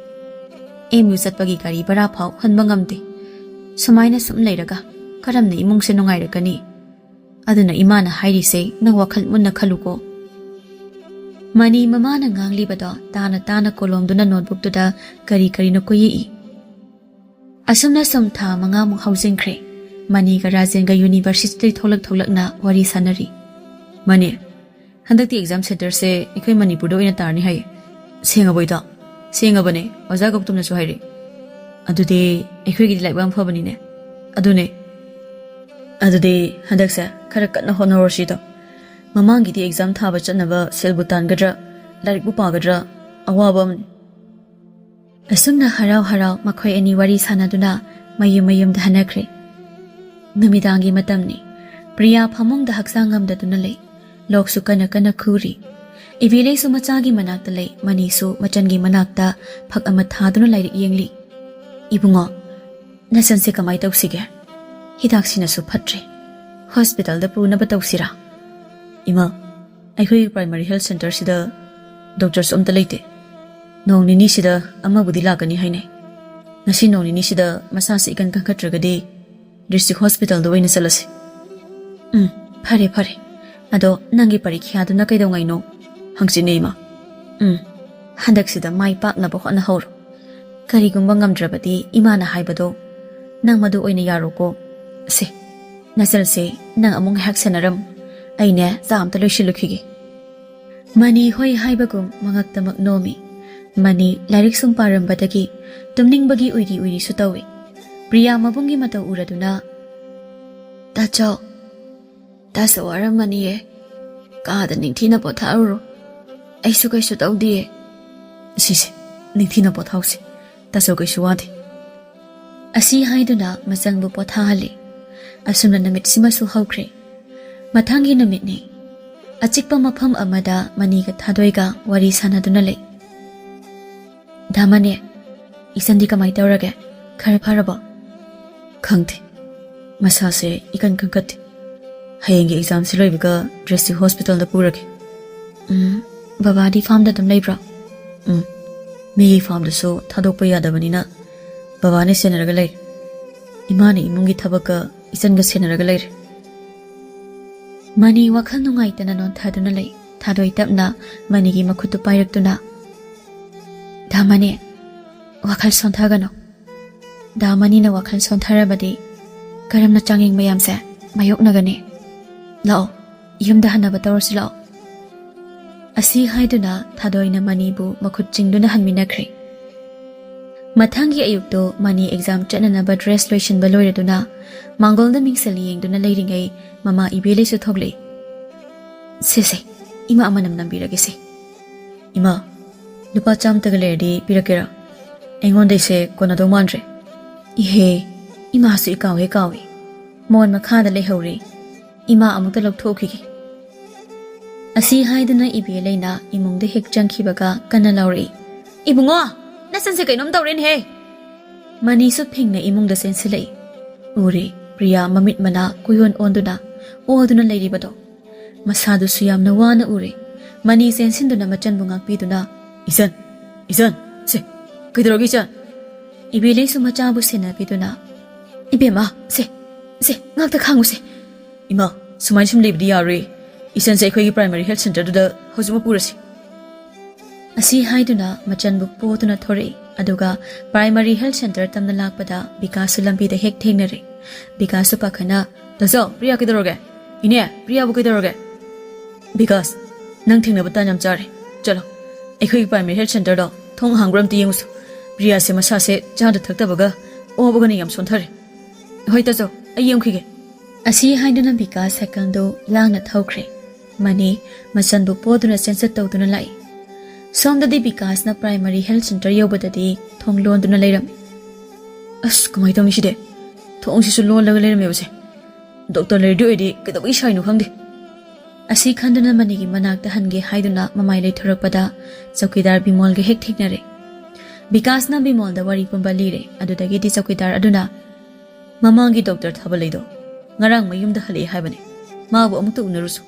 ꯑꯦꯝ ꯌꯨ ꯆꯠꯄꯒꯤ ꯒꯥꯔꯤ ꯚꯔꯥ ꯐꯥꯎ ꯍꯨꯟꯕ ꯉꯝꯗꯦ꯫ ꯁꯨꯃꯥꯏꯅ ꯁꯨꯝ ꯂꯩꯔꯒ ꯀꯔꯝꯅ ꯏꯃꯨꯡꯁꯦ ꯅꯨꯡꯉꯥꯏꯔꯛꯀꯅꯤ? ꯑꯗꯨꯅ ꯏꯃꯥꯅ ꯍꯥꯏꯔꯤꯁꯦ ꯅꯪ ꯋꯥꯈꯜ ꯃꯨꯟꯅ ꯈꯜꯂꯨꯀꯣ"꯫ ꯃꯅꯤ ꯃꯃꯥꯅ ꯉꯥꯡꯂꯤꯕꯗꯣ ꯇꯥꯅ ꯇꯥꯅ ꯀꯣꯂꯣꯝꯗꯨꯅ ꯅꯣꯠꯕꯨꯛꯇꯨꯗ ꯀꯔꯤ ꯀꯔꯤꯅꯣ ꯀꯣꯏꯌꯦꯛꯏ꯫ ꯑꯁꯨꯝꯅ ꯁꯨꯝ ꯊꯥ ꯃꯉꯥꯃꯨꯛ ꯍꯧꯖꯤꯟꯈ꯭ꯔꯦ꯫ ꯃꯅꯤꯒ ꯔꯥꯖꯦꯟꯒ ꯌꯨꯅꯤꯚꯔꯁꯤꯇꯤꯗꯒꯤ ꯊꯣꯛꯂꯛ ꯊꯣꯛꯂꯛꯅ ꯋꯥꯔꯤ ꯁꯥꯟꯅꯔꯤ꯫ "ꯃꯅꯤ, ꯍꯟꯗꯛꯇꯤ ꯑꯦꯛꯖꯥꯝ ꯁꯦꯟꯇꯔꯁꯦ ꯑꯩꯈꯣꯏ ꯃꯅꯤꯄꯨꯔꯗ ꯑꯣꯏꯅ ꯇꯥꯔꯅꯤ ꯍꯥꯏꯌꯦ꯫ ꯁꯦꯡꯉꯕꯣ ꯏꯇꯥ?" "ꯁꯦꯡꯉꯕꯅꯦ, ꯑꯣꯖꯥ ꯒꯧꯇꯝꯅꯁꯨ ꯍꯥꯏꯔꯛꯏ"꯫ "ꯑꯗꯨꯗꯤ ꯑꯩꯈꯣꯏꯒꯤꯗꯤ ꯂꯥꯏꯕꯛ ꯌꯥꯝ ꯐꯕꯅꯤꯅꯦ"꯫ "ꯑꯗꯨꯅꯦ꯫ ꯑꯗꯨꯗꯤ ꯍꯟꯗꯛꯁꯦ ꯈꯔ ꯀꯟꯅ ꯍꯣꯠꯅꯍꯧꯔꯁꯤꯗꯣ"꯫ ꯃꯃꯥꯡꯒꯤꯗꯤ ꯑꯦꯛꯖꯥꯝ ꯊꯥꯕ ꯆꯠꯅꯕ ꯁꯦꯜꯕꯨ ꯇꯥꯟꯒꯗ꯭ꯔꯥ, ꯂꯥꯏꯔꯤꯛꯄꯨ ꯄꯥꯒꯗ꯭ꯔꯥ, ꯑꯋꯥꯕ ꯑꯃꯅꯤ꯫ ꯑꯁꯨꯝꯅ ꯍꯔꯥꯎ ꯍꯔꯥꯎ ꯃꯈꯣꯏ ꯑꯅꯤ ꯋꯥꯔꯤ ꯁꯥꯟꯅꯗꯨꯅ ꯃꯌꯨꯝ ꯃꯌꯨꯝꯗ ꯍꯟꯅꯈ꯭ꯔꯦ꯫ ꯅꯨꯃꯤꯗꯥꯡꯒꯤ ꯃꯇꯝꯅꯤ꯫ ꯄ꯭ꯔꯤꯌꯥ ꯐꯃꯨꯡꯗ ꯍꯛꯆꯥꯡ ꯉꯝꯗꯗꯨꯅ ꯂꯩ꯫ ꯂꯣꯛꯁꯨ ꯀꯟꯅ ꯀꯟꯅ ꯈꯨꯔꯤ꯫ ꯏꯕꯦꯂꯩꯁꯨ ꯃꯆꯥꯒꯤ ꯃꯅꯥꯛꯇ ꯂꯩ, ꯃꯅꯤꯁꯨ ꯃꯆꯟꯒꯤ ꯃꯅꯥꯛꯇ ꯐꯛ ꯑꯃ ꯊꯥꯗꯨꯅ ꯂꯥꯏꯔꯤꯛ ꯌꯦꯡꯂꯤ꯫ "ꯏꯕꯨꯡꯉꯣ, ꯅꯆꯟꯁꯦ ꯀꯃꯥꯏ ꯇꯧꯁꯤꯒꯦ? ꯍꯤꯗꯥꯛꯁꯤꯅꯁꯨ ꯐꯠꯇ꯭ꯔꯦ꯫ ꯍꯣꯁꯄꯤꯇꯥꯜꯗ ꯄꯨꯅꯕ ꯇꯧꯁꯤꯔꯥ?" "ꯏꯃꯥ, ꯑꯩꯈꯣꯏꯒꯤ ꯄ꯭ꯔꯥꯏꯃꯥꯔꯤ ꯍꯦꯜꯊ ꯁꯦꯟꯇꯔꯁꯤꯗ ꯗꯣꯛꯇꯔꯁꯨ ꯑꯝꯇ ꯂꯩꯇꯦ꯫ ꯅꯣꯡ ꯅꯤꯅꯤꯁꯤꯗ ꯑꯃꯕꯨꯗꯤ ꯂꯥꯛꯀꯅꯤ ꯍꯥꯏꯅꯩ꯫ ꯉꯁꯤ ꯅꯣꯡ ꯅꯤꯅꯤꯁꯤꯗ ꯃꯁꯥꯁꯤ ꯏꯀꯟ ꯀꯟꯈꯠꯇ꯭ꯔꯒꯗꯤ ꯗꯤꯁꯇ꯭ꯔꯤꯛ ꯍꯣꯁꯄꯤꯇꯥꯜꯗ ꯑꯣꯏꯅ ꯆꯠꯂꯁꯤ꯫" "ꯎꯝ, ꯐꯔꯦ, ꯐꯔꯦ꯫ ꯑꯗꯣ ꯅꯪꯒꯤ ꯄꯔꯤꯈ꯭ꯌꯥꯗꯨꯅ ꯀꯩꯗꯧꯉꯩꯅꯣ?" "ꯍꯪꯆꯤꯠꯅꯦ, ꯏꯃꯥ꯫" "ꯎꯝ, ꯍꯟꯗꯛꯁꯤꯗ ꯃꯥꯏ ꯄꯥꯛꯅꯕ ꯍꯣꯠꯅꯍꯧꯔꯣ꯫ ꯀꯔꯤꯒꯨꯝꯕ ꯉꯝꯗ꯭ꯔꯕꯗꯤ ꯏꯃꯥꯅ ꯍꯥꯏꯕꯗꯣ ꯅꯪ ꯃꯗꯨ ꯑꯣꯏꯅ ꯌꯥꯔꯣꯀꯣ꯫ ꯁꯦ, ꯅꯆꯜꯁꯦ ꯅꯪ ꯑꯃꯨꯛ ꯉꯥꯏꯍꯥꯛ ꯁꯦꯟꯅꯔꯝꯃꯨ꯫ ꯑꯩꯅꯦ ꯆꯥ ꯑꯝꯇ ꯂꯣꯏꯁꯤꯜꯂꯨꯈꯤꯒꯦ꯫" ꯃꯅꯤ ꯍꯣꯏ ꯍꯥꯏꯕꯒꯨꯝ ꯃꯉꯛꯇꯃꯛ ꯅꯣꯝꯃꯤ꯫ ꯃꯅꯤ ꯂꯥꯏꯔꯤꯛ ꯁꯨꯝ ꯄꯥꯔꯝꯕꯗꯒꯤ ꯇꯨꯝꯅꯤꯡꯕꯒꯤ ꯎꯏꯔꯤ ꯎꯏꯔꯤꯁꯨ ꯇꯧꯏ꯫ ꯄ꯭ꯔꯤꯌꯥ ꯃꯕꯨꯡꯒꯤ ꯃꯇꯧ ꯎꯔꯗꯨꯅ, "ꯇꯥꯆꯧ, ꯇꯥꯆꯧ ꯋꯥꯔꯝꯃꯅꯤꯌꯦ꯫ ꯀꯥꯗ ꯅꯤꯡꯊꯤꯅ ꯄꯣꯊꯥꯔꯨꯔꯣ꯫ ꯑꯩꯁꯨ ꯀꯩꯁꯨ ꯇꯧꯗꯤꯌꯦ꯫" "ꯁꯤꯁꯦ, ꯅꯤꯡꯊꯤꯅ ꯄꯣꯊꯥꯎꯁꯦ꯫ ꯇꯥꯆꯧ ꯀꯩꯁꯨ ꯋꯥꯗꯦ꯫" ꯑꯁꯤ ꯍꯥꯏꯗꯨꯅ ꯃꯆꯪꯕꯨ ꯄꯣꯊꯥꯍꯜꯂꯤ꯫ ꯑꯁꯨꯝꯅ ꯅꯨꯃꯤꯠꯁꯤꯃꯁꯨ ꯍꯧꯈ꯭ꯔꯦ꯫ ꯃꯊꯪꯒꯤ ꯅꯨꯃꯤꯠꯅꯤ꯫ ꯑꯆꯤꯛꯄ ꯃꯐꯝ ꯑꯃꯗ ꯃꯅꯤꯒ ꯊꯥꯗꯣꯏꯒ ꯋꯥꯔꯤ ꯁꯥꯟꯅꯗꯨꯅ ꯂꯩ꯫ "ꯗꯥ ꯃꯅꯤ, ꯏꯆꯟꯗꯤ ꯀꯃꯥꯏ ꯇꯧꯔꯒꯦ? ꯈꯔ ꯐꯔꯕꯣ?" "ꯈꯪꯗꯦ꯫ ꯃꯁꯥꯁꯦ ꯏꯀꯟ ꯀꯟꯈꯠꯇꯦ꯫ ꯍꯌꯦꯡꯒꯤ ꯑꯦꯛꯖꯥꯝꯁꯤ ꯂꯣꯏꯕꯒ ꯗꯤꯁꯇ꯭ꯔꯤꯛ ꯍꯣꯁꯄꯤꯇꯥꯜꯗ ꯄꯨꯔꯒꯦ꯫" "ꯎꯝ, ꯕꯕꯥꯗꯤ ꯐꯥꯝꯗ ꯑꯗꯨꯝ ꯂꯩꯕ꯭ꯔꯣ?" "ꯎꯝ, ꯃꯤꯒꯤ ꯐꯥꯝꯗꯁꯨ ꯊꯥꯗꯣꯛꯄ ꯌꯥꯗꯕꯅꯤꯅ ꯕꯕꯥꯅ ꯁꯦꯟꯅꯔꯒ ꯂꯩꯔꯦ꯫ ꯏꯃꯥꯅ ꯏꯃꯨꯡꯒꯤ ꯊꯕꯛꯀ ꯏꯆꯟꯒ ꯁꯦꯟꯅꯔꯒ ꯂꯩꯔꯦ꯫" ꯃꯅꯤ ꯋꯥꯈꯜ ꯅꯨꯡꯉꯥꯏꯇꯅ ꯅꯣꯟꯊꯗꯨꯅ ꯂꯩ꯫ ꯊꯥꯗꯣꯏ ꯇꯞꯅ ꯃꯅꯤꯒꯤ ꯃꯈꯨꯠꯇꯨ ꯄꯥꯏꯔꯛꯇꯨꯅ, "ꯗꯥ ꯃꯅꯤ, ꯋꯥꯈꯜ ꯁꯣꯟꯊꯒꯅꯨ꯫ ꯗꯥ ꯃꯅꯤꯅ ꯋꯥꯈꯜ ꯁꯣꯟꯊꯔꯕꯗꯤ ꯀꯔꯝꯅ ꯆꯥꯡꯌꯦꯡ ꯃꯌꯥꯝꯁꯦ ꯃꯥꯌꯣꯛꯅꯒꯅꯤ? ꯂꯥꯛꯑꯣ, ꯌꯨꯝꯗ ꯍꯟꯅꯕ ꯇꯧꯔꯁꯤ ꯂꯥꯛꯑꯣ꯫" ꯑꯁꯤ ꯍꯥꯏꯗꯨꯅ ꯊꯥꯗꯣꯏꯅ ꯃꯅꯤꯕꯨ ꯃꯈꯨꯠ ꯆꯤꯡꯗꯨꯅ ꯍꯟꯃꯤꯟꯅꯈ꯭ꯔꯦ꯫ ꯃꯊꯪꯒꯤ ꯑꯌꯨꯛꯇꯨ ꯃꯅꯤ ꯑꯦꯛꯖꯥꯝ ꯆꯠꯅꯅꯕ ꯗ꯭ꯔꯦꯁ ꯂꯣꯏꯁꯤꯟꯕ ꯂꯣꯏꯔꯗꯨꯅ ꯃꯥꯡꯒꯣꯜꯗ ꯃꯤꯡꯁꯦꯜ ꯌꯦꯡꯗꯨꯅ ꯂꯩꯔꯤꯉꯩ ꯃꯃꯥ ꯏꯕꯦꯂꯩꯁꯨ ꯊꯣꯛꯂꯛꯏ꯫ ꯁꯦ ꯁꯦ, ꯏꯃꯥ ꯃꯅꯝ ꯅꯝꯕꯤꯔꯒꯦꯁꯦ꯫ ꯏꯃꯥ, ꯂꯨꯄꯥ ꯆꯥꯝꯃꯇꯒ ꯂꯩꯔꯗꯤ ꯄꯤꯔꯛꯀꯦꯔꯥ? ꯑꯩꯉꯣꯟꯗꯩꯁꯦ ꯀꯣꯟꯅꯗꯧ ꯃꯥꯟꯗ꯭ꯔꯦ꯫ ꯏꯍꯦ, ꯏꯃꯥꯁꯨ ꯏꯀꯥꯎ ꯍꯦꯛ ꯀꯥꯎꯏ꯫ ꯃꯣꯟ ꯃꯈꯥꯗ ꯂꯩꯍꯧꯔꯦ꯫ ꯏꯃꯥ ꯑꯃꯨꯛꯇ ꯂꯧꯊꯣꯛꯈꯤꯒꯦ꯫ ꯑꯁꯤ ꯍꯥꯏꯗꯨꯅ ꯏꯕꯦꯂꯩꯅ ꯏꯃꯨꯡꯗ ꯍꯦꯛ ꯆꯪꯈꯤꯕꯒ ꯀꯟꯅ ꯂꯥꯎꯔꯛꯏ, "ꯏꯕꯨꯡꯉꯣ, ꯅꯆꯟꯁꯦ ꯀꯩꯅꯣꯝ ꯇꯧꯔꯦꯅꯦꯍꯦ!" ꯃꯅꯤꯁꯨ ꯐꯤꯡꯅ ꯏꯃꯨꯡꯗ ꯆꯦꯟꯁꯤꯜꯂꯛꯏ꯫ ꯎꯔꯦ, ꯄ꯭ꯔꯤꯌꯥ ꯃꯃꯤꯠ ꯃꯅꯥ ꯀꯨꯌꯣꯟ ꯑꯣꯟꯗꯨꯅ ꯑꯣꯗꯨꯅ ꯂꯩꯔꯤꯕꯗꯣ꯫ ꯃꯁꯥꯗꯨꯁꯨ ꯌꯥꯝꯅ ꯋꯥꯅ ꯎꯔꯦ꯫ ꯃꯅꯤ ꯆꯦꯟꯁꯤꯟꯗꯨꯅ ꯃꯆꯟꯕꯨ ꯉꯥꯛꯄꯤꯗꯨꯅ, "ꯏꯆꯟ, ꯏꯆꯟ, ꯁꯦ, ꯀꯩꯗꯧꯔꯒꯦ ꯏꯆꯟ?" ꯏꯕꯦꯂꯩꯁꯨ ꯃꯆꯥꯕꯨ ꯁꯦꯟꯅꯕꯤꯗꯨꯅ, "ꯏꯕꯦꯝꯃ, ꯁꯦ, ꯁꯦ, ꯉꯥꯛꯇ ꯈꯥꯡꯉꯨꯁꯦ꯫ ꯏꯃꯥ, ꯁꯨꯃꯥꯏꯅ ꯁꯨꯝ ꯂꯩꯕꯗꯤ ꯌꯥꯔꯣꯏ꯫ ꯏꯆꯟꯁꯦ ꯑꯩꯈꯣꯏꯒꯤ primary health centerꯗꯨꯗ ꯍꯧꯖꯤꯛꯃꯛ ꯄꯨꯔꯁꯤ꯫" ꯑꯁꯤ ꯍꯥꯏꯗꯨꯅ ꯃꯆꯟꯕꯨ ꯄꯣꯗꯨꯅ ꯊꯣꯔꯛꯏ꯫ ꯑꯗꯨꯒ primary health center ꯇꯝꯅ ꯂꯥꯛꯄꯗ ꯕꯤꯀꯥꯁꯁꯨ ꯂꯝꯕꯤꯗ ꯍꯦꯛ ꯊꯦꯡꯅꯔꯦ꯫ ꯕꯤꯀꯥꯁꯁꯨ ꯄꯥꯈꯠꯅ, "ꯇꯥꯆꯧ, ꯄ꯭ꯔꯤꯌꯥ ꯀꯩꯗꯧꯔꯒꯦ? ꯏꯅꯦ, ꯄ꯭ꯔꯤꯌꯥꯕꯨ ꯀꯩꯗꯧꯔꯒꯦ?" "ꯕꯤꯀꯥꯁ, ꯅꯪ ꯊꯦꯡꯅꯕ ꯇꯥꯟ ꯌꯥꯝ ꯆꯥꯔꯦ꯫ ꯆꯠꯂꯣ, ꯑꯩꯈꯣꯏꯒꯤ primary health centerꯗꯣ ꯊꯣꯡ ꯍꯥꯡꯕ꯭ꯔꯥ ꯑꯝꯇ ꯌꯦꯡꯉꯨꯁꯨ꯫ ꯄ꯭ꯔꯤꯌꯥꯁꯦ ꯃꯁꯥꯁꯦ ꯆꯥꯗ ꯊꯛꯇꯕꯒ ꯑꯣꯕꯒꯅ ꯌꯥꯝ ꯁꯣꯟꯊꯔꯦ꯫" "ꯍꯣꯏ ꯇꯥꯆꯧ, ꯑꯩ ꯌꯦꯡꯈꯤꯒꯦ꯫" ꯑꯁꯤ ꯍꯥꯏꯗꯨꯅ ꯕꯤꯀꯥꯁ ꯁꯥꯏꯀꯜꯗꯨ ꯂꯥꯡꯅ ꯊꯧꯈ꯭ꯔꯦ꯫ ꯃꯅꯤ ꯃꯆꯟꯕꯨ ꯄꯣꯗꯨꯅ ꯆꯦꯟꯆꯠ ꯇꯧꯗꯨꯅ ꯂꯥꯛꯏ꯫ ꯁꯣꯝꯗꯗꯤ ꯕꯤꯀꯥꯁꯅ primary health center ꯌꯧꯕꯗꯗꯤ ꯊꯣꯡ ꯂꯣꯟꯗꯨꯅ ꯂꯩꯔꯝꯃꯤ꯫ "ꯑꯁ, ꯀꯃꯥꯏꯅ ꯇꯧꯅꯤ ꯁꯤꯗꯤ? ꯊꯣꯡꯁꯤꯁꯨ ꯂꯣꯜꯂꯒ ꯂꯩꯔꯝꯃꯦꯕꯁꯦ꯫ ꯗꯣꯛꯇꯔ ꯂꯩꯔꯗꯤ ꯑꯣꯏꯗꯤ ꯀꯩꯗꯧꯕꯩ ꯁꯥꯏꯅꯣ ꯈꯪꯗꯦ꯫" ꯑꯁꯤ ꯈꯟꯗꯨꯅ ꯃꯅꯤꯒꯤ ꯃꯅꯥꯛꯇ ꯍꯟꯒꯦ ꯍꯥꯏꯗꯨꯅ ꯃꯃꯥꯏ ꯂꯩꯊꯣꯔꯛꯄꯗ ꯆꯧꯀꯤꯗꯥꯔ ꯕꯤꯃꯣꯜꯒ ꯍꯦꯛ ꯊꯦꯡꯅꯔꯦ꯫ ꯕꯤꯀꯥꯁꯅ ꯕꯤꯃꯣꯜꯗ ꯋꯥꯔꯤ ꯄꯨꯝꯕ ꯂꯤꯔꯦ꯫ ꯑꯗꯨꯗꯒꯤꯗꯤ ꯆꯧꯀꯤꯗꯥꯔ ꯑꯗꯨꯅ, "ꯃꯃꯥꯡꯒꯤ ꯗꯣꯛꯇꯔ ꯊꯥꯕꯂꯩꯗꯣ ꯉꯔꯥꯡ ꯃꯌꯨꯝꯗ ꯍꯜꯂꯛꯑꯦ ꯍꯥꯏꯕꯅꯦ꯫ ꯃꯥꯕꯨ ꯑꯃꯨꯛꯇ ꯎꯅꯔꯨꯁꯨ꯫"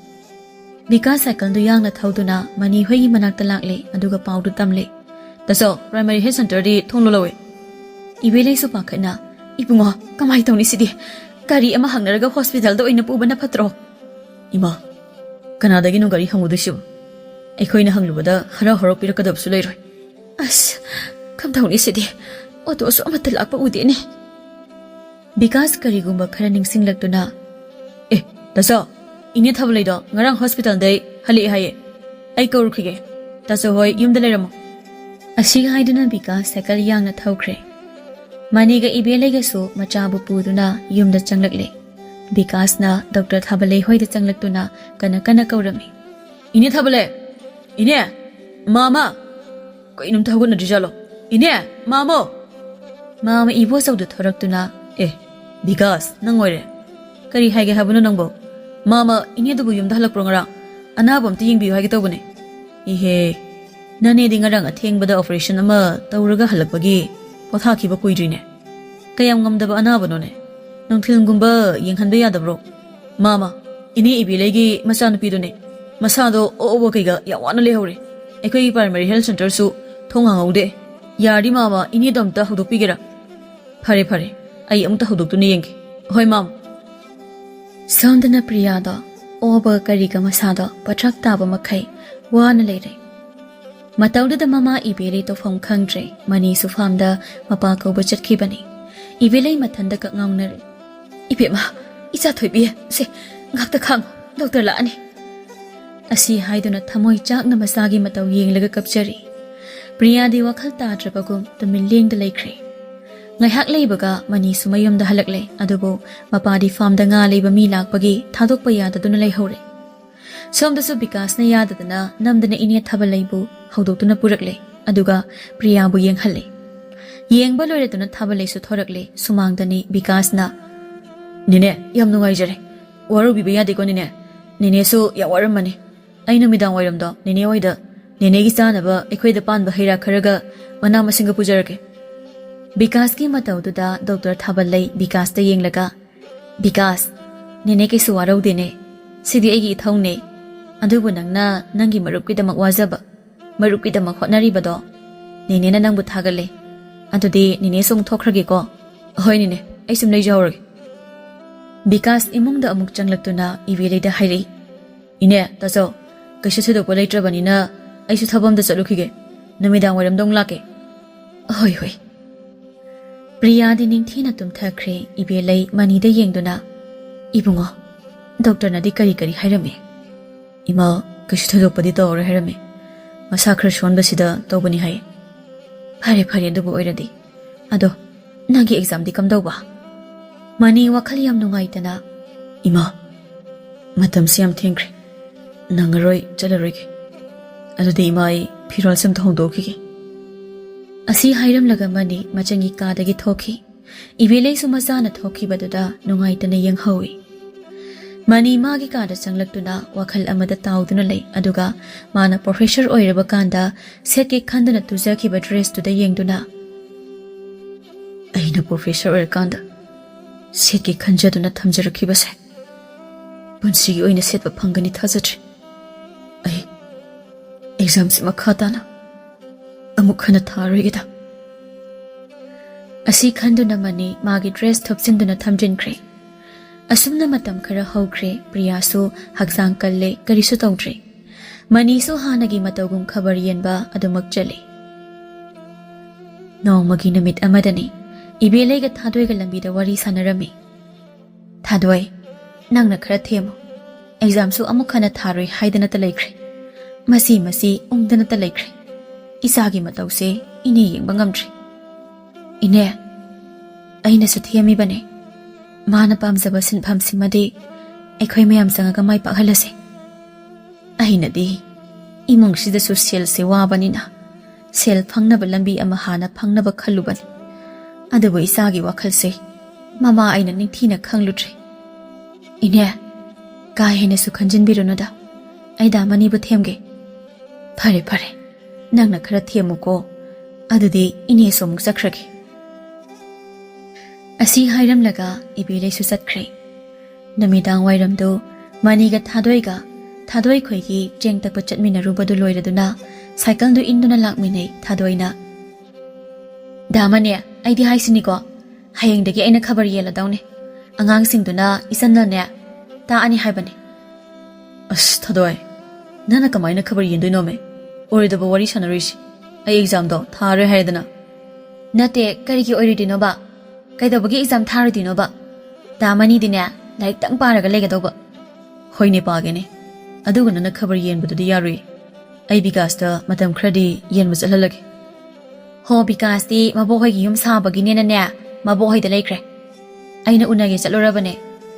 ꯕꯤꯀꯥꯁ ꯁꯥꯏꯀꯜꯗꯨ ꯌꯥꯡꯅ ꯊꯧꯗꯨꯅ ꯃꯅꯤ ꯍꯣꯏꯒꯤ ꯃꯅꯥꯛꯇ ꯂꯥꯛꯂꯦ, ꯑꯗꯨꯒ ꯄꯥꯎꯗꯨ ꯇꯝꯂꯦ꯫ "ꯇꯥꯆꯧ, primary health centerꯗꯤ ꯊꯣꯡ ꯂꯣꯜꯍꯧꯋꯦ꯫" ꯏꯕꯦꯂꯩꯁꯨ ꯄꯥꯈꯠꯅ, "ꯏꯕꯨꯡꯉꯣ, ꯀꯃꯥꯏ ꯇꯧꯅꯤ ꯁꯤꯗꯤ? ꯒꯥꯔꯤ ꯑꯃ ꯍꯪꯅꯔꯒ hospitalꯗ ꯑꯣꯏꯅ ꯄꯨꯕꯅ ꯐꯠꯇ꯭ꯔꯣ?" "ꯏꯃꯥ, ꯀꯅꯥꯗꯒꯤꯅꯣ ꯒꯥꯔꯤ ꯍꯪꯉꯨꯗꯣꯏꯁꯤꯕꯨ? ꯑꯩꯈꯣꯏꯅ ꯍꯪꯂꯨꯕꯗ ꯍꯔꯥꯎ ꯍꯔꯥꯎ ꯄꯤꯔꯛꯀꯗꯕꯁꯨ ꯂꯩꯔꯣꯏ꯫" "ꯑꯁ, ꯀꯝꯗꯧꯅꯤ ꯁꯤꯗꯤ? ꯑꯣꯇꯣꯁꯨ ꯑꯃꯠꯇ ꯂꯥꯛꯄ ꯎꯗꯦꯅꯦ꯫" ꯕꯤꯀꯥꯁ ꯀꯔꯤꯒꯨꯝꯕ ꯈꯔ ꯅꯤꯡꯁꯤꯡꯂꯛꯇꯨꯅ, "ꯑꯦ, ꯇꯥꯆꯧ, ꯏꯅꯦ ꯊꯥꯕꯂꯩꯗꯣ ꯉꯔꯥꯡ hospitalꯗꯩ ꯍꯜꯂꯛꯑꯦ ꯍꯥꯏꯌꯦ꯫ ꯑꯩ ꯀꯧꯔꯨꯈꯤꯒꯦ꯫ ꯇꯥꯆꯧ ꯍꯣꯏ ꯌꯨꯝꯗ ꯂꯩꯔꯝꯃꯣ꯫" ꯑꯁꯤ ꯍꯥꯏꯗꯨꯅ ꯕꯤꯀꯥꯁ ꯁꯥꯏꯀꯜ ꯌꯥꯡꯅ ꯊꯧꯈ꯭ꯔꯦ꯫ ꯃꯅꯤꯒ ꯏꯕꯦꯂꯩꯒꯁꯨ ꯃꯆꯥꯕꯨ ꯄꯨꯗꯨꯅ ꯌꯨꯝꯗ ꯆꯪꯂꯛꯂꯦ꯫ ꯕꯤꯀꯥꯁꯅ ꯗꯣꯛꯇꯔ ꯊꯥꯕꯂꯩ ꯍꯣꯏꯗ ꯆꯪꯂꯛꯇꯨꯅ ꯀꯟꯅ ꯀꯟꯅ ꯀꯧꯔꯝꯃꯤ꯫ "ꯏꯅꯦ ꯊꯥꯕꯂꯩ! ꯏꯅꯦ! ꯃꯥꯃ! ꯀꯩꯅꯣꯝꯇ ꯍꯧꯒꯠꯅꯗ꯭ꯔꯤꯖꯥꯠꯂꯣ? ꯏꯅꯦ! ꯃꯥꯃꯣ!" ꯃꯥꯃ ꯏꯕꯣꯆꯧꯗ ꯊꯣꯔꯛꯇꯨꯅ, "ꯑꯦ, ꯕꯤꯀꯥꯁ, ꯅꯪ ꯑꯣꯏꯔꯦ? ꯀꯔꯤ ꯍꯥꯏꯒꯦ ꯍꯥꯏꯕꯅꯣ ꯅꯪꯕꯣ? ꯃꯥꯃ, ꯏꯅꯦꯗꯨꯕꯨ ꯌꯨꯝꯗ ꯍꯜꯂꯛꯄ꯭ꯔꯣ ꯉꯔꯥꯡ? ꯑꯅꯥꯕ ꯑꯝꯇ ꯌꯦꯡꯕꯤꯌꯨ ꯍꯥꯏꯒꯦ ꯇꯧꯕꯅꯦ꯫" "ꯏꯍꯦ, ꯅꯅꯦꯗꯤ ꯉꯔꯥꯡ ꯑꯊꯦꯡꯕꯗ ꯑꯣꯄꯔꯦꯁꯟ ꯑꯃ ꯇꯧꯔꯒ ꯍꯜꯂꯛꯄꯒꯤ ꯄꯣꯊꯥꯈꯤꯕ ꯀꯨꯏꯗ꯭ꯔꯤꯅꯦ꯫ ꯀꯌꯥꯝ ꯉꯝꯗꯕ ꯑꯅꯥꯕꯅꯣꯅꯦ? ꯅꯨꯡꯊꯤꯜꯒꯨꯝꯕ ꯌꯦꯡꯍꯟꯕ ꯌꯥꯗꯕ꯭ꯔꯣ? ꯃꯥꯃ, ꯏꯅꯦ ꯏꯕꯦꯂꯩꯒꯤ ꯃꯆꯥꯅꯨꯄꯤꯗꯨꯅꯦ꯫ ꯃꯁꯥꯗꯣ ꯑꯣ ꯑꯣꯕ ꯀꯩꯒ ꯌꯥꯝ ꯋꯥꯅ ꯂꯩꯍꯧꯔꯦ꯫ ꯑꯩꯈꯣꯏꯒꯤ ꯄ꯭ꯔꯥꯏꯃꯔꯤ ꯍꯦꯜꯊ ꯁꯦꯟꯇꯔꯁꯨ ꯊꯣꯡ ꯍꯥꯡꯍꯧꯗꯦ꯫ ꯌꯥꯔꯗꯤ ꯃꯥꯃ, ꯏꯅꯦꯗꯣ ꯑꯝꯇ ꯍꯧꯗꯣꯛꯄꯤꯒꯦꯔꯥ?" "ꯐꯔꯦ, ꯐꯔꯦ, ꯑꯩ ꯑꯃꯨꯛꯇ ꯍꯧꯗꯣꯛꯇꯨꯅ ꯌꯦꯡꯒꯦ꯫ ꯍꯣꯏ, ꯃꯥꯃ꯫" ꯁꯣꯝꯗꯅ ꯄ꯭ꯔꯤꯌꯥꯗꯣ ꯑꯣꯕ ꯀꯔꯤꯒ ꯃꯁꯥꯗꯣ ꯄꯠꯊ꯭ꯔꯛ ꯇꯥꯕ ꯃꯈꯩ ꯋꯥꯅ ꯂꯩꯔꯦ꯫ ꯃꯇꯧꯗꯨꯗ ꯃꯃꯥ ꯏꯕꯦꯂꯩ ꯇꯧꯐꯝ ꯈꯪꯗ꯭ꯔꯦ꯫ ꯃꯅꯤꯁꯨ ꯐꯥꯝꯗ ꯃꯄꯥ ꯀꯧꯕ ꯆꯠꯈꯤꯕꯅꯤ꯫ ꯏꯕꯦꯂꯩ ꯃꯊꯟꯗ ꯀꯛ ꯉꯥꯎꯅꯔꯦ꯫ "ꯏꯕꯦꯝꯃ, ꯏꯆꯥ ꯊꯣꯏꯕꯤ, ꯁꯦ, ꯉꯥꯛꯇ ꯈꯥꯡꯉꯨ, ꯗꯣꯛꯇꯔ ꯂꯥꯛꯑꯅꯤ꯫" ꯑꯁꯤ ꯍꯥꯏꯗꯨꯅ ꯊꯃꯣꯏ ꯆꯥꯛꯅ ꯃꯆꯥꯒꯤ ꯃꯇꯧ ꯌꯦꯡꯂꯒ ꯀꯞꯆꯔꯤ꯫ ꯄ꯭ꯔꯤꯌꯥꯗꯤ ꯋꯥꯈꯜ ꯇꯥꯗ꯭ꯔꯕꯒꯨꯝ ꯇꯨꯃꯤꯟ ꯂꯦꯡꯗ ꯂꯩꯈ꯭ꯔꯦ꯫ ꯉꯥꯏꯍꯥꯛ ꯂꯩꯕꯒ ꯃꯅꯤꯁꯨ ꯃꯌꯨꯝꯗ ꯍꯜꯂꯛꯂꯦ꯫ ꯑꯗꯨꯕꯨ ꯃꯄꯥꯗꯤ ꯐꯥꯝꯗ ꯉꯥ ꯂꯩꯕ ꯃꯤ ꯂꯥꯛꯄꯒꯤ ꯊꯥꯗꯣꯛꯄ ꯌꯥꯗꯗꯨꯅ ꯂꯩꯍꯧꯔꯦ꯫ ꯁꯣꯝꯗꯁꯨ ꯕꯤꯀꯥꯁꯅ ꯌꯥꯗꯗꯅ ꯅꯝꯗꯅ ꯏꯅꯦ ꯊꯥꯕꯂꯩꯕꯨ ꯍꯧꯗꯣꯛꯇꯨꯅ ꯄꯨꯔꯛꯂꯦ꯫ ꯑꯗꯨꯒ ꯄ꯭ꯔꯤꯌꯥꯕꯨ ꯌꯦꯡꯍꯜꯂꯦ꯫ ꯌꯦꯡꯕ ꯂꯣꯏꯔꯗꯨꯅ ꯊꯥꯕꯂꯩꯁꯨ ꯊꯣꯔꯛꯂꯦ꯫ ꯁꯨꯃꯥꯡꯗꯅꯤ ꯕꯤꯀꯥꯁꯅ, "ꯅꯦꯅꯦ, ꯌꯥꯝ ꯅꯨꯡꯉꯥꯏꯖꯔꯦ꯫ ꯋꯥꯔꯧꯕꯤꯕ ꯌꯥꯗꯦꯀꯣ ꯅꯦꯅꯦ꯫ ꯅꯦꯅꯦꯁꯨ ꯌꯥꯝ ꯋꯥꯔꯝꯃꯅꯤ꯫ ꯑꯩ ꯅꯨꯃꯤꯗꯥꯡ ꯋꯥꯏꯔꯝꯗꯣ ꯅꯦꯅꯦ ꯍꯣꯏꯗ ꯅꯦꯅꯦꯒꯤ ꯆꯥꯅꯕ ꯑꯩꯈꯣꯏꯗ ꯄꯥꯟꯕ ꯍꯩ ꯔꯥ ꯈꯔꯒ ꯃꯅꯥ ꯃꯁꯤꯡꯒ ꯄꯨꯖꯔꯛꯀꯦ꯫" ꯕꯤꯀꯥꯁꯀꯤ ꯃꯇꯧꯗꯨꯗ ꯗꯣꯛꯇꯔ ꯊꯥꯕꯂꯩ ꯕꯤꯀꯥꯁꯇ ꯌꯦꯡꯂꯒ, "ꯕꯤꯀꯥꯁ, ꯅꯦꯅꯦ ꯀꯩꯁꯨ ꯋꯥꯔꯧꯗꯦꯅꯦ꯫ ꯁꯤꯗꯤ ꯑꯩꯒꯤ ꯏꯊꯧꯅꯦ꯫ ꯑꯗꯨꯕꯨ ꯅꯪꯅ ꯅꯪꯒꯤ ꯃꯔꯨꯞꯀꯤꯗꯃꯛ ꯋꯥꯖꯕ, ꯃꯔꯨꯞꯀꯤꯗꯃꯛ ꯍꯣꯠꯅꯔꯤꯕꯗꯣ, ꯅꯦꯅꯦꯅ ꯅꯪꯕꯨ ꯊꯥꯒꯠꯂꯦ꯫ ꯑꯗꯨꯗꯤ ꯅꯦꯅꯦꯁꯨ ꯑꯃꯨꯛ ꯊꯣꯛꯈ꯭ꯔꯒꯦꯀꯣ꯫" "ꯍꯣꯏ ꯅꯦꯅꯦ, ꯑꯩ ꯁꯨꯝ ꯂꯩꯖꯍꯧꯔꯒꯦ꯫" ꯕꯤꯀꯥꯁ ꯏꯃꯨꯡꯗ ꯑꯃꯨꯛ ꯆꯪꯂꯛꯇꯨꯅ ꯏꯕꯦꯂꯩꯗ ꯍꯥꯏꯔꯛꯏ, "ꯏꯅꯦ, ꯇꯥꯆꯧ, ꯀꯩꯁꯨ ꯊꯣꯏꯗꯣꯛꯄ ꯂꯩꯇ꯭ꯔꯕꯅꯤꯅ ꯑꯩꯁꯨ ꯊꯕꯛ ꯑꯝꯗ ꯆꯠꯂꯨꯈꯤꯒꯦ꯫ ꯅꯨꯃꯤꯗꯥꯡ ꯋꯥꯏꯔꯝꯗ ꯑꯃꯨꯛ ꯂꯥꯛꯀꯦ꯫" "ꯍꯣꯏ, ꯍꯣꯏ꯫" ꯄ꯭ꯔꯤꯌꯥꯗꯤ ꯅꯤꯡꯊꯤꯅ ꯇꯨꯝꯊꯈ꯭ꯔꯦ꯫ ꯏꯕꯦꯂꯩ ꯃꯅꯤꯗ ꯌꯦꯡꯗꯨꯅ, "ꯏꯕꯨꯡꯉꯣ, ꯗꯣꯛꯇꯔꯅꯗꯤ ꯀꯔꯤ ꯀꯔꯤ ꯍꯥꯏꯔꯝꯃꯤ?" "ꯏꯃꯥ, ꯀꯩꯁꯨ ꯊꯣꯏꯗꯣꯛꯄꯗꯤ ꯇꯧꯔꯔꯣꯏ ꯍꯥꯏꯔꯝꯃꯤ꯫ ꯃꯁꯥ ꯈꯔ ꯁꯣꯟꯕꯁꯤꯗ ꯇꯧꯕꯅꯤ ꯍꯥꯏ꯫" "ꯐꯔꯦ, ꯐꯔꯦ, ꯑꯗꯨꯕꯨ ꯑꯣꯏꯔꯗꯤ꯫ ꯑꯗꯣ ꯅꯪꯒꯤ ꯑꯦꯛꯖꯥꯝꯗꯤ ꯀꯝꯗꯧꯕ?" ꯃꯅꯤ ꯋꯥꯈꯜ ꯌꯥꯝ ꯅꯨꯡꯉꯥꯏꯇꯅ, ꯏꯃꯥ, ꯃꯇꯝꯁꯤ ꯌꯥꯝ ꯊꯦꯡꯈ꯭ꯔꯦ꯫ ꯅꯪꯉꯔꯣꯏ, ꯆꯠꯂꯔꯣꯏꯒꯦ꯫ ꯑꯗꯨꯗꯤ ꯏꯃꯥ, ꯑꯩ ꯐꯤꯔꯣꯜꯁꯦ ꯑꯝꯇ ꯍꯣꯡꯗꯣꯛꯈꯤꯒꯦ꯫ ꯑꯁꯤ ꯍꯥꯏꯔꯝꯂꯒ ꯃꯅꯤ ꯃꯆꯟꯒꯤ ꯀꯥꯗꯒꯤ ꯊꯣꯛꯈꯤ꯫ ꯏꯕꯦꯂꯩꯁꯨ ꯃꯆꯥꯅ ꯊꯣꯛꯈꯤꯕꯗꯨꯗ ꯅꯨꯡꯉꯥꯏꯇꯅ ꯌꯦꯡꯍꯧꯏ꯫ ꯃꯅꯤ ꯃꯥꯒꯤ ꯀꯥꯗ ꯆꯪꯂꯛꯇꯨꯅ ꯋꯥꯈꯜ ꯑꯃꯗ ꯇꯥꯎꯗꯨꯅ ꯂꯩ, ꯑꯗꯨꯒ ꯃꯥꯅ ꯄ꯭ꯔꯣꯐꯦꯁꯔ ꯑꯣꯏꯔꯕ ꯀꯥꯟꯗ ꯁꯦꯠꯀꯦ ꯈꯟꯗꯨꯅ ꯇꯨꯖꯈꯤꯕ ꯗ꯭ꯔꯦꯁꯇꯨꯗ ꯌꯦꯡꯗꯨꯅ, "ꯑꯩꯅ ꯄ꯭ꯔꯣꯐꯦꯁꯔ ꯑꯣꯏꯔꯀꯥꯟꯗ ꯁꯦꯠꯀꯦ ꯈꯟꯖꯗꯨꯅ ꯊꯝꯖꯔꯛꯈꯤꯕꯁꯦ ꯄꯨꯟꯁꯤꯒꯤ ꯑꯣꯏꯅ ꯁꯦꯠꯄ ꯐꯪꯒꯅꯤ ꯊꯥꯖꯗ꯭ꯔꯦ꯫ ꯑꯩ ꯑꯦꯛꯖꯥꯝꯁꯤ ꯃꯈꯥ ꯇꯥꯅ ꯑꯃꯨꯛ ꯍꯟꯅ ꯊꯥꯔꯣꯏꯒꯦꯗ"꯫ ꯑꯁꯤ ꯈꯟꯗꯨꯅ ꯃꯅꯤ ꯃꯥꯒꯤ ꯗ꯭ꯔꯦꯁ ꯊꯨꯞꯆꯤꯟꯗꯨꯅ ꯊꯝꯖꯤꯟꯈ꯭ꯔꯦ꯫ ꯑꯁꯨꯝꯅ ꯃꯇꯝ ꯈꯔ ꯍꯧꯈ꯭ꯔꯦ꯫ ꯄ꯭ꯔꯤꯌꯥꯁꯨ ꯍꯛꯆꯥꯡ ꯀꯜꯂꯦ, ꯀꯔꯤꯁꯨ ꯇꯧꯗ꯭ꯔꯦ꯫ ꯃꯅꯤꯁꯨ ꯍꯥꯟꯅꯒꯤ ꯃꯇꯧꯒꯨꯝ ꯈꯕꯔ ꯌꯦꯟꯕ ꯑꯗꯨꯃꯛ ꯆꯠꯂꯤ꯫ ꯅꯣꯡꯃꯒꯤ ꯅꯨꯃꯤꯠ ꯑꯃꯗꯅꯤ, ꯏꯕꯦꯂꯩꯒ ꯊꯥꯗꯣꯏꯒ ꯂꯝꯕꯤꯗ ꯋꯥꯔꯤ ꯁꯥꯟꯅꯔꯝꯃꯤ꯫ "ꯊꯥꯗꯣꯏ, ꯅꯪꯅ ꯈꯔ ꯊꯦꯝꯃꯨ꯫ ꯑꯦꯛꯖꯥꯝꯁꯨ ꯑꯃꯨꯛ ꯍꯟꯅ ꯊꯥꯔꯣꯏ ꯍꯥꯏꯗꯅꯇ ꯂꯩꯈ꯭ꯔꯦ꯫ ꯃꯁꯤ, ꯃꯁꯤ ꯎꯪꯗꯅꯇ ꯂꯩꯈ꯭ꯔꯦ꯫ ꯏꯆꯥꯒꯤ ꯃꯇꯧꯁꯦ ꯏꯅꯦ ꯌꯦꯡꯕ ꯉꯝꯗ꯭ꯔꯦ꯫ ꯏꯅꯦ, ꯑꯩꯅꯁꯨ ꯊꯦꯝꯃꯤꯕꯅꯦ꯫ ꯃꯥꯅ ꯄꯥꯝꯖꯕ ꯁꯤꯟꯐꯝꯁꯤꯃꯗꯤ ꯑꯩꯈꯣꯏ ꯃꯌꯥꯝ ꯆꯪꯉꯒ ꯃꯥꯏ ꯄꯥꯛꯍꯜꯂꯁꯦ꯫ ꯑꯩꯅꯗꯤ ꯏꯃꯨꯡꯁꯤꯗꯁꯨ ꯁꯦꯜꯁꯦ ꯋꯥꯕꯅꯤꯅ ꯁꯦꯜ ꯐꯪꯅꯕ ꯂꯝꯕꯤ ꯑꯃ ꯍꯥꯟꯅ ꯐꯪꯅꯕ ꯈꯜꯂꯨꯕꯅꯤ꯫ ꯑꯗꯨꯕꯨ ꯏꯆꯥꯒꯤ ꯋꯥꯈꯜꯁꯦ ꯃꯃꯥ ꯑꯩꯅ ꯅꯤꯡꯊꯤꯅ ꯈꯪꯂꯨꯗ꯭ꯔꯦ꯫ ꯏꯅꯦ, ꯀꯥ ꯍꯦꯟꯅꯁꯨ ꯈꯟꯖꯤꯟꯕꯤꯔꯨꯅꯨꯗ꯫ ꯑꯩ ꯗꯥ ꯃꯅꯤꯕꯨ ꯊꯦꯝꯒꯦ"꯫ "ꯐꯔꯦ, ꯐꯔꯦ꯫ ꯅꯪꯅ ꯈꯔ ꯊꯦꯝꯃꯨꯀꯣ꯫ ꯑꯗꯨꯗꯤ ꯏꯅꯦꯁꯨ ꯑꯃꯨꯛ ꯆꯠꯈ꯭ꯔꯒꯦ"꯫ ꯑꯁꯤ ꯍꯥꯏꯔꯝꯂꯒ ꯏꯕꯦꯂꯩꯁꯨ ꯆꯠꯈ꯭ꯔꯦ꯫ ꯅꯨꯃꯤꯗꯥꯡ ꯋꯥꯏꯔꯝꯗꯨ ꯃꯅꯤꯒ ꯊꯥꯗꯣꯏꯒ ꯊꯥꯗꯣꯏ ꯈꯣꯏꯒꯤ ꯆꯦꯡ ꯇꯛꯄ ꯆꯠꯃꯤꯟꯅꯔꯨꯕꯗꯨ ꯂꯣꯏꯔꯗꯨꯅ ꯁꯥꯏꯀꯜꯗꯨ ꯏꯟꯗꯨꯅ ꯂꯥꯛꯃꯤꯟꯅꯩ ꯊꯥꯗꯣꯏꯅ꯫ "ꯗꯥ ꯃꯅꯤ, ꯑꯩꯗꯤ ꯍꯥꯏꯁꯤꯅꯤꯀꯣ, ꯍꯌꯦꯡꯗꯒꯤ ꯑꯩꯅ ꯈꯕꯔ ꯌꯦꯜꯂꯗꯧꯅꯤ꯫ ꯑꯉꯥꯡꯁꯤꯡꯗꯨꯅ ꯏꯆꯟꯅꯅꯦ ꯇꯥꯛꯑꯅꯤ ꯍꯥꯏꯕꯅꯤ"꯫ "ꯑꯁ ꯊꯥꯗꯣꯏ, ꯅꯪꯅ ꯀꯃꯥꯏꯅ ꯈꯕꯔ ꯌꯦꯟꯗꯣꯏꯅꯣꯃꯦ? ꯑꯣꯏꯔꯣꯏꯗꯕ ꯋꯥꯔꯤ ꯁꯥꯟꯅꯔꯣꯏꯁꯤ꯫ ꯑꯩ ꯑꯦꯛꯖꯥꯝꯗꯣ ꯊꯥꯔꯣꯏ ꯍꯥꯏꯔꯦꯗꯅ"꯫ "ꯅꯠꯇꯦ, ꯀꯔꯤꯒꯤ ꯑꯣꯏꯔꯣꯏꯗꯣꯏꯅꯣꯕ? ꯀꯩꯗꯧꯕꯒꯤ ꯑꯦꯛꯖꯥꯝ ꯊꯥꯔꯣꯏꯗꯣꯏꯅꯣꯕ? ꯗꯥ ꯃꯅꯤꯗꯤꯅꯦ ꯂꯥꯏꯔꯤꯛꯇꯪ ꯄꯥꯔꯒ ꯂꯩꯒꯗꯧꯕ"꯫ "ꯍꯣꯏꯅꯦ, ꯄꯥꯒꯦꯅꯦ꯫ ꯑꯗꯨꯒ ꯅꯪꯅ ꯈꯕꯔ ꯌꯦꯟꯕꯗꯨꯗꯤ ꯌꯥꯔꯣꯏ꯫ ꯑꯩ ꯕꯤꯀꯥꯁꯇ ꯃꯇꯝ ꯈꯔꯗꯤ ꯌꯦꯟꯕ ꯆꯠꯍꯜꯂꯒꯦ"꯫ "ꯍꯣ, ꯕꯤꯀꯥꯁꯇꯤ ꯃꯕꯣꯛꯍꯣꯏꯒꯤ ꯌꯨꯝ ꯁꯥꯕꯒꯤꯅꯦꯅꯅꯦ ꯃꯕꯣꯛꯍꯣꯏꯗ ꯂꯩꯈ꯭ꯔꯦ꯫ ꯑꯩꯅ ꯎꯅꯒꯦ ꯆꯠꯂꯨꯔꯕꯅꯦ꯫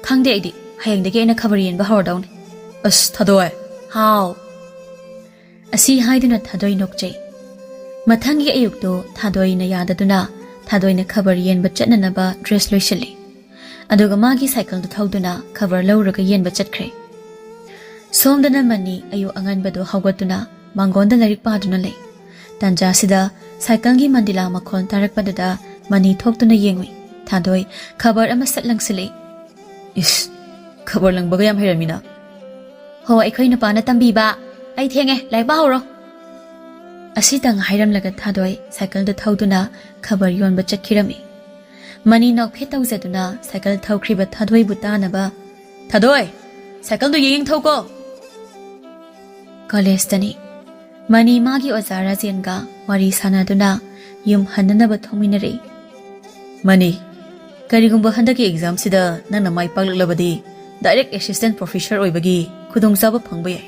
ꯈꯪꯗꯦ ꯑꯩꯗꯤ"꯫ ꯍꯌꯦꯡꯗꯒꯤ ꯑꯩꯅ ꯈꯕꯔ ꯌꯦꯟꯕ ꯍꯧꯔꯗꯧꯅꯤ꯫ ꯑꯁ, ꯊꯥꯗꯣꯏ꯫ ꯍꯥꯎ꯫ ꯑꯁꯤ ꯍꯥꯏꯗꯨꯅ ꯊꯥꯗꯣꯏ ꯅꯣꯛꯆꯩ꯫ ꯃꯊꯪꯒꯤ ꯑꯌꯨꯛꯇꯨ ꯊꯥꯗꯣꯏꯅ ꯌꯥꯗꯗꯨꯅ ꯊꯥꯗꯣꯏꯅ ꯈꯕꯔ ꯌꯦꯟꯕ ꯆꯠꯅꯅꯕ ꯗ꯭ꯔꯦꯁ ꯂꯣꯏꯁꯤꯜꯂꯤ꯫ ꯑꯗꯨꯒ ꯃꯥꯒꯤ ꯁꯥꯏꯀꯜꯗꯨ ꯊꯧꯗꯨꯅ ꯈꯕꯔ ꯂꯧꯔꯒ ꯌꯦꯟꯕ ꯆꯠꯈ꯭ꯔꯦ꯫ ꯁꯣꯝꯗꯅ ꯃꯅꯤ ꯑꯌꯨꯛ ꯑꯉꯟꯕꯗꯨ ꯍꯧꯒꯠꯇꯨꯅ ꯃꯥꯡꯒꯣꯟꯗ ꯂꯥꯏꯔꯤꯛ ꯄꯥꯗꯨꯅ ꯂꯩ꯫ ꯇꯥꯟꯖꯥꯁꯤꯗ ꯁꯥꯏꯀꯜꯒꯤ ꯃꯟꯗꯤꯂꯥ ꯃꯈꯣꯟ ꯇꯥꯔꯛꯄꯗꯨꯗ ꯃꯅꯤ ꯊꯣꯛꯇꯨꯅ ꯌꯦꯡꯉꯨꯏ꯫ ꯊꯥꯗꯣꯏ ꯈꯕꯔ ꯑꯃ ꯁꯠ ꯂꯪꯁꯤꯜꯂꯛꯏ꯫ "ꯏꯁ, ꯈꯕꯔ ꯂꯪꯕꯒ ꯌꯥꯝ ꯍꯩꯔꯝꯃꯤꯅ?" "ꯍꯣ, ꯑꯩꯈꯣꯏ ꯅꯨꯄꯥꯅ ꯇꯝꯕꯤꯕ꯫ ꯑꯩ ꯊꯦꯡꯉꯦ, ꯂꯥꯏꯔꯤꯛ ꯄꯥꯍꯧꯔꯣ꯫" ꯑꯁꯤꯇꯪ ꯍꯥꯏꯔꯝꯂꯒ ꯊꯥꯗꯣꯏ ꯁꯥꯏꯀꯜꯗ ꯊꯧꯗꯨꯅ ꯈꯕꯔ ꯌꯣꯟꯕ ꯆꯠꯈꯤꯔꯝꯃꯤ꯫ ꯃꯅꯤ ꯅꯣꯛꯐꯦꯠ ꯇꯧꯖꯗꯨꯅ ꯁꯥꯏꯀꯜ ꯊꯧꯈ꯭ꯔꯤꯕ ꯊꯥꯗꯣꯏꯕꯨ ꯇꯥꯅꯕ, "ꯊꯥꯗꯣꯏ, ꯁꯥꯏꯀꯜꯗꯨ ꯌꯦꯡ ꯌꯦꯡ ꯊꯧꯀꯣ!" ꯀꯣꯂꯦꯖꯇꯅꯤ꯫ ꯃꯅꯤ ꯃꯥꯒꯤ ꯑꯣꯖꯥ ꯔꯥꯖꯦꯟꯒ ꯋꯥꯔꯤ ꯁꯥꯟꯅꯗꯨꯅ ꯌꯨꯝ ꯍꯟꯅꯅꯕ ꯊꯣꯡꯃꯤꯟꯅꯔꯛꯏ꯫ "ꯃꯅꯤ, ꯀꯔꯤꯒꯨꯝꯕ ꯍꯟꯗꯛꯀꯤ ꯑꯦꯛꯖꯥꯝꯁꯤꯗ ꯅꯪꯅ ꯃꯥꯏ ꯄꯥꯛꯂꯛꯂꯕꯗꯤ ꯗꯥꯏꯔꯦꯛ ꯑꯦꯁꯤꯁꯇꯦꯟ ꯄ꯭ꯔꯣꯐꯦꯁꯔ ꯑꯣꯏꯕꯒꯤ ꯈꯨꯗꯣꯡꯆꯥꯕ ꯐꯪꯕ ꯌꯥꯏ꯫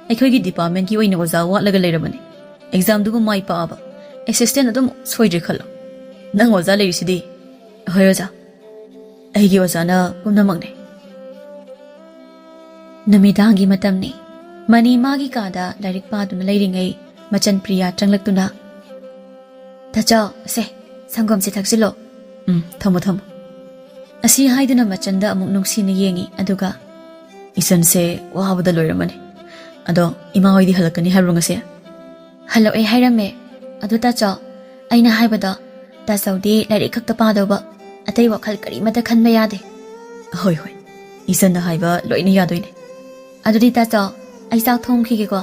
ꯑꯩꯈꯣꯏꯒꯤ ꯗꯤꯄꯥꯔꯠꯃꯦꯟꯒꯤ ꯑꯣꯏꯅ ꯑꯣꯖꯥ ꯋꯥꯠꯂꯒ ꯂꯩꯔꯕꯅꯤ꯫ ꯑꯦꯛꯖꯥꯝꯗꯨꯕꯨ ꯃꯥꯏ ꯄꯥꯛꯑꯕ ꯑꯦꯁꯤꯁꯇꯦꯟ ꯑꯗꯨꯝ ꯁꯣꯏꯗ꯭ꯔꯦ ꯈꯜꯂꯣ꯫ ꯅꯪ ꯑꯣꯖꯥ ꯂꯩꯔꯤꯁꯤꯗꯤ꯫" "ꯍꯣꯏ ꯑꯣꯖꯥ, ꯑꯩꯒꯤ ꯑꯣꯖꯥꯅ ꯄꯨꯝꯅꯃꯛꯅꯤ꯫" ꯅꯨꯃꯤꯗꯥꯡꯒꯤ ꯃꯇꯝꯅꯤ꯫ ꯃꯅꯤ ꯃꯥꯒꯤ ꯀꯥꯗ ꯂꯥꯏꯔꯤꯛ ꯄꯥꯗꯨꯅ ꯂꯩꯔꯤꯉꯩ ꯃꯆꯟ ꯄ꯭ꯔꯤꯌꯥ ꯆꯪꯂꯛꯇꯨꯅ, "ꯇꯥꯆꯧ, ꯁꯦ, ꯁꯪꯒꯣꯝꯁꯦ ꯊꯛꯆꯤꯜꯂꯣ꯫" "ꯎꯝ, ꯊꯝꯃꯣ, ꯊꯝꯃꯣ꯫" ꯑꯁꯤ ꯍꯥꯏꯗꯨꯅ ꯃꯆꯟꯗ ꯑꯃꯨꯛ ꯅꯨꯡꯁꯤꯅ ꯌꯦꯡꯉꯤ, ꯑꯗꯨꯒ, "ꯏꯆꯟꯁꯦ ꯋꯥꯕꯗ ꯂꯣꯏꯔꯝꯃꯅꯤ꯫ ꯑꯗꯣ ꯏꯃꯥ ꯍꯣꯏꯗꯤ ꯍꯜꯂꯛꯀꯅꯤ ꯍꯥꯏꯕ꯭ꯔꯣ ꯉꯁꯤ?" "ꯍꯜꯂꯛꯑꯦ ꯍꯥꯏꯔꯝꯃꯦ꯫ ꯑꯗꯨ ꯇꯥꯆꯧ, ꯑꯩꯅ ꯍꯥꯏꯕꯗꯣ, ꯇꯥꯆꯧꯗꯤ ꯂꯥꯏꯔꯤꯛ ꯈꯛꯇ ꯄꯥꯗꯧꯕ, ꯑꯇꯩ ꯋꯥꯈꯜ ꯀꯔꯤꯃꯠꯇ ꯈꯟꯕ ꯌꯥꯗꯦ꯫" "ꯍꯣꯏ, ꯍꯣꯏ, ꯏꯆꯟꯅ ꯍꯥꯏꯕ ꯂꯣꯏꯅ ꯌꯥꯗꯣꯏꯅꯦ꯫" "ꯑꯗꯨꯗꯤ ꯇꯥꯆꯧ, ꯑꯩ ꯆꯥꯛ ꯊꯣꯡꯈꯤꯒꯦꯀꯣ꯫"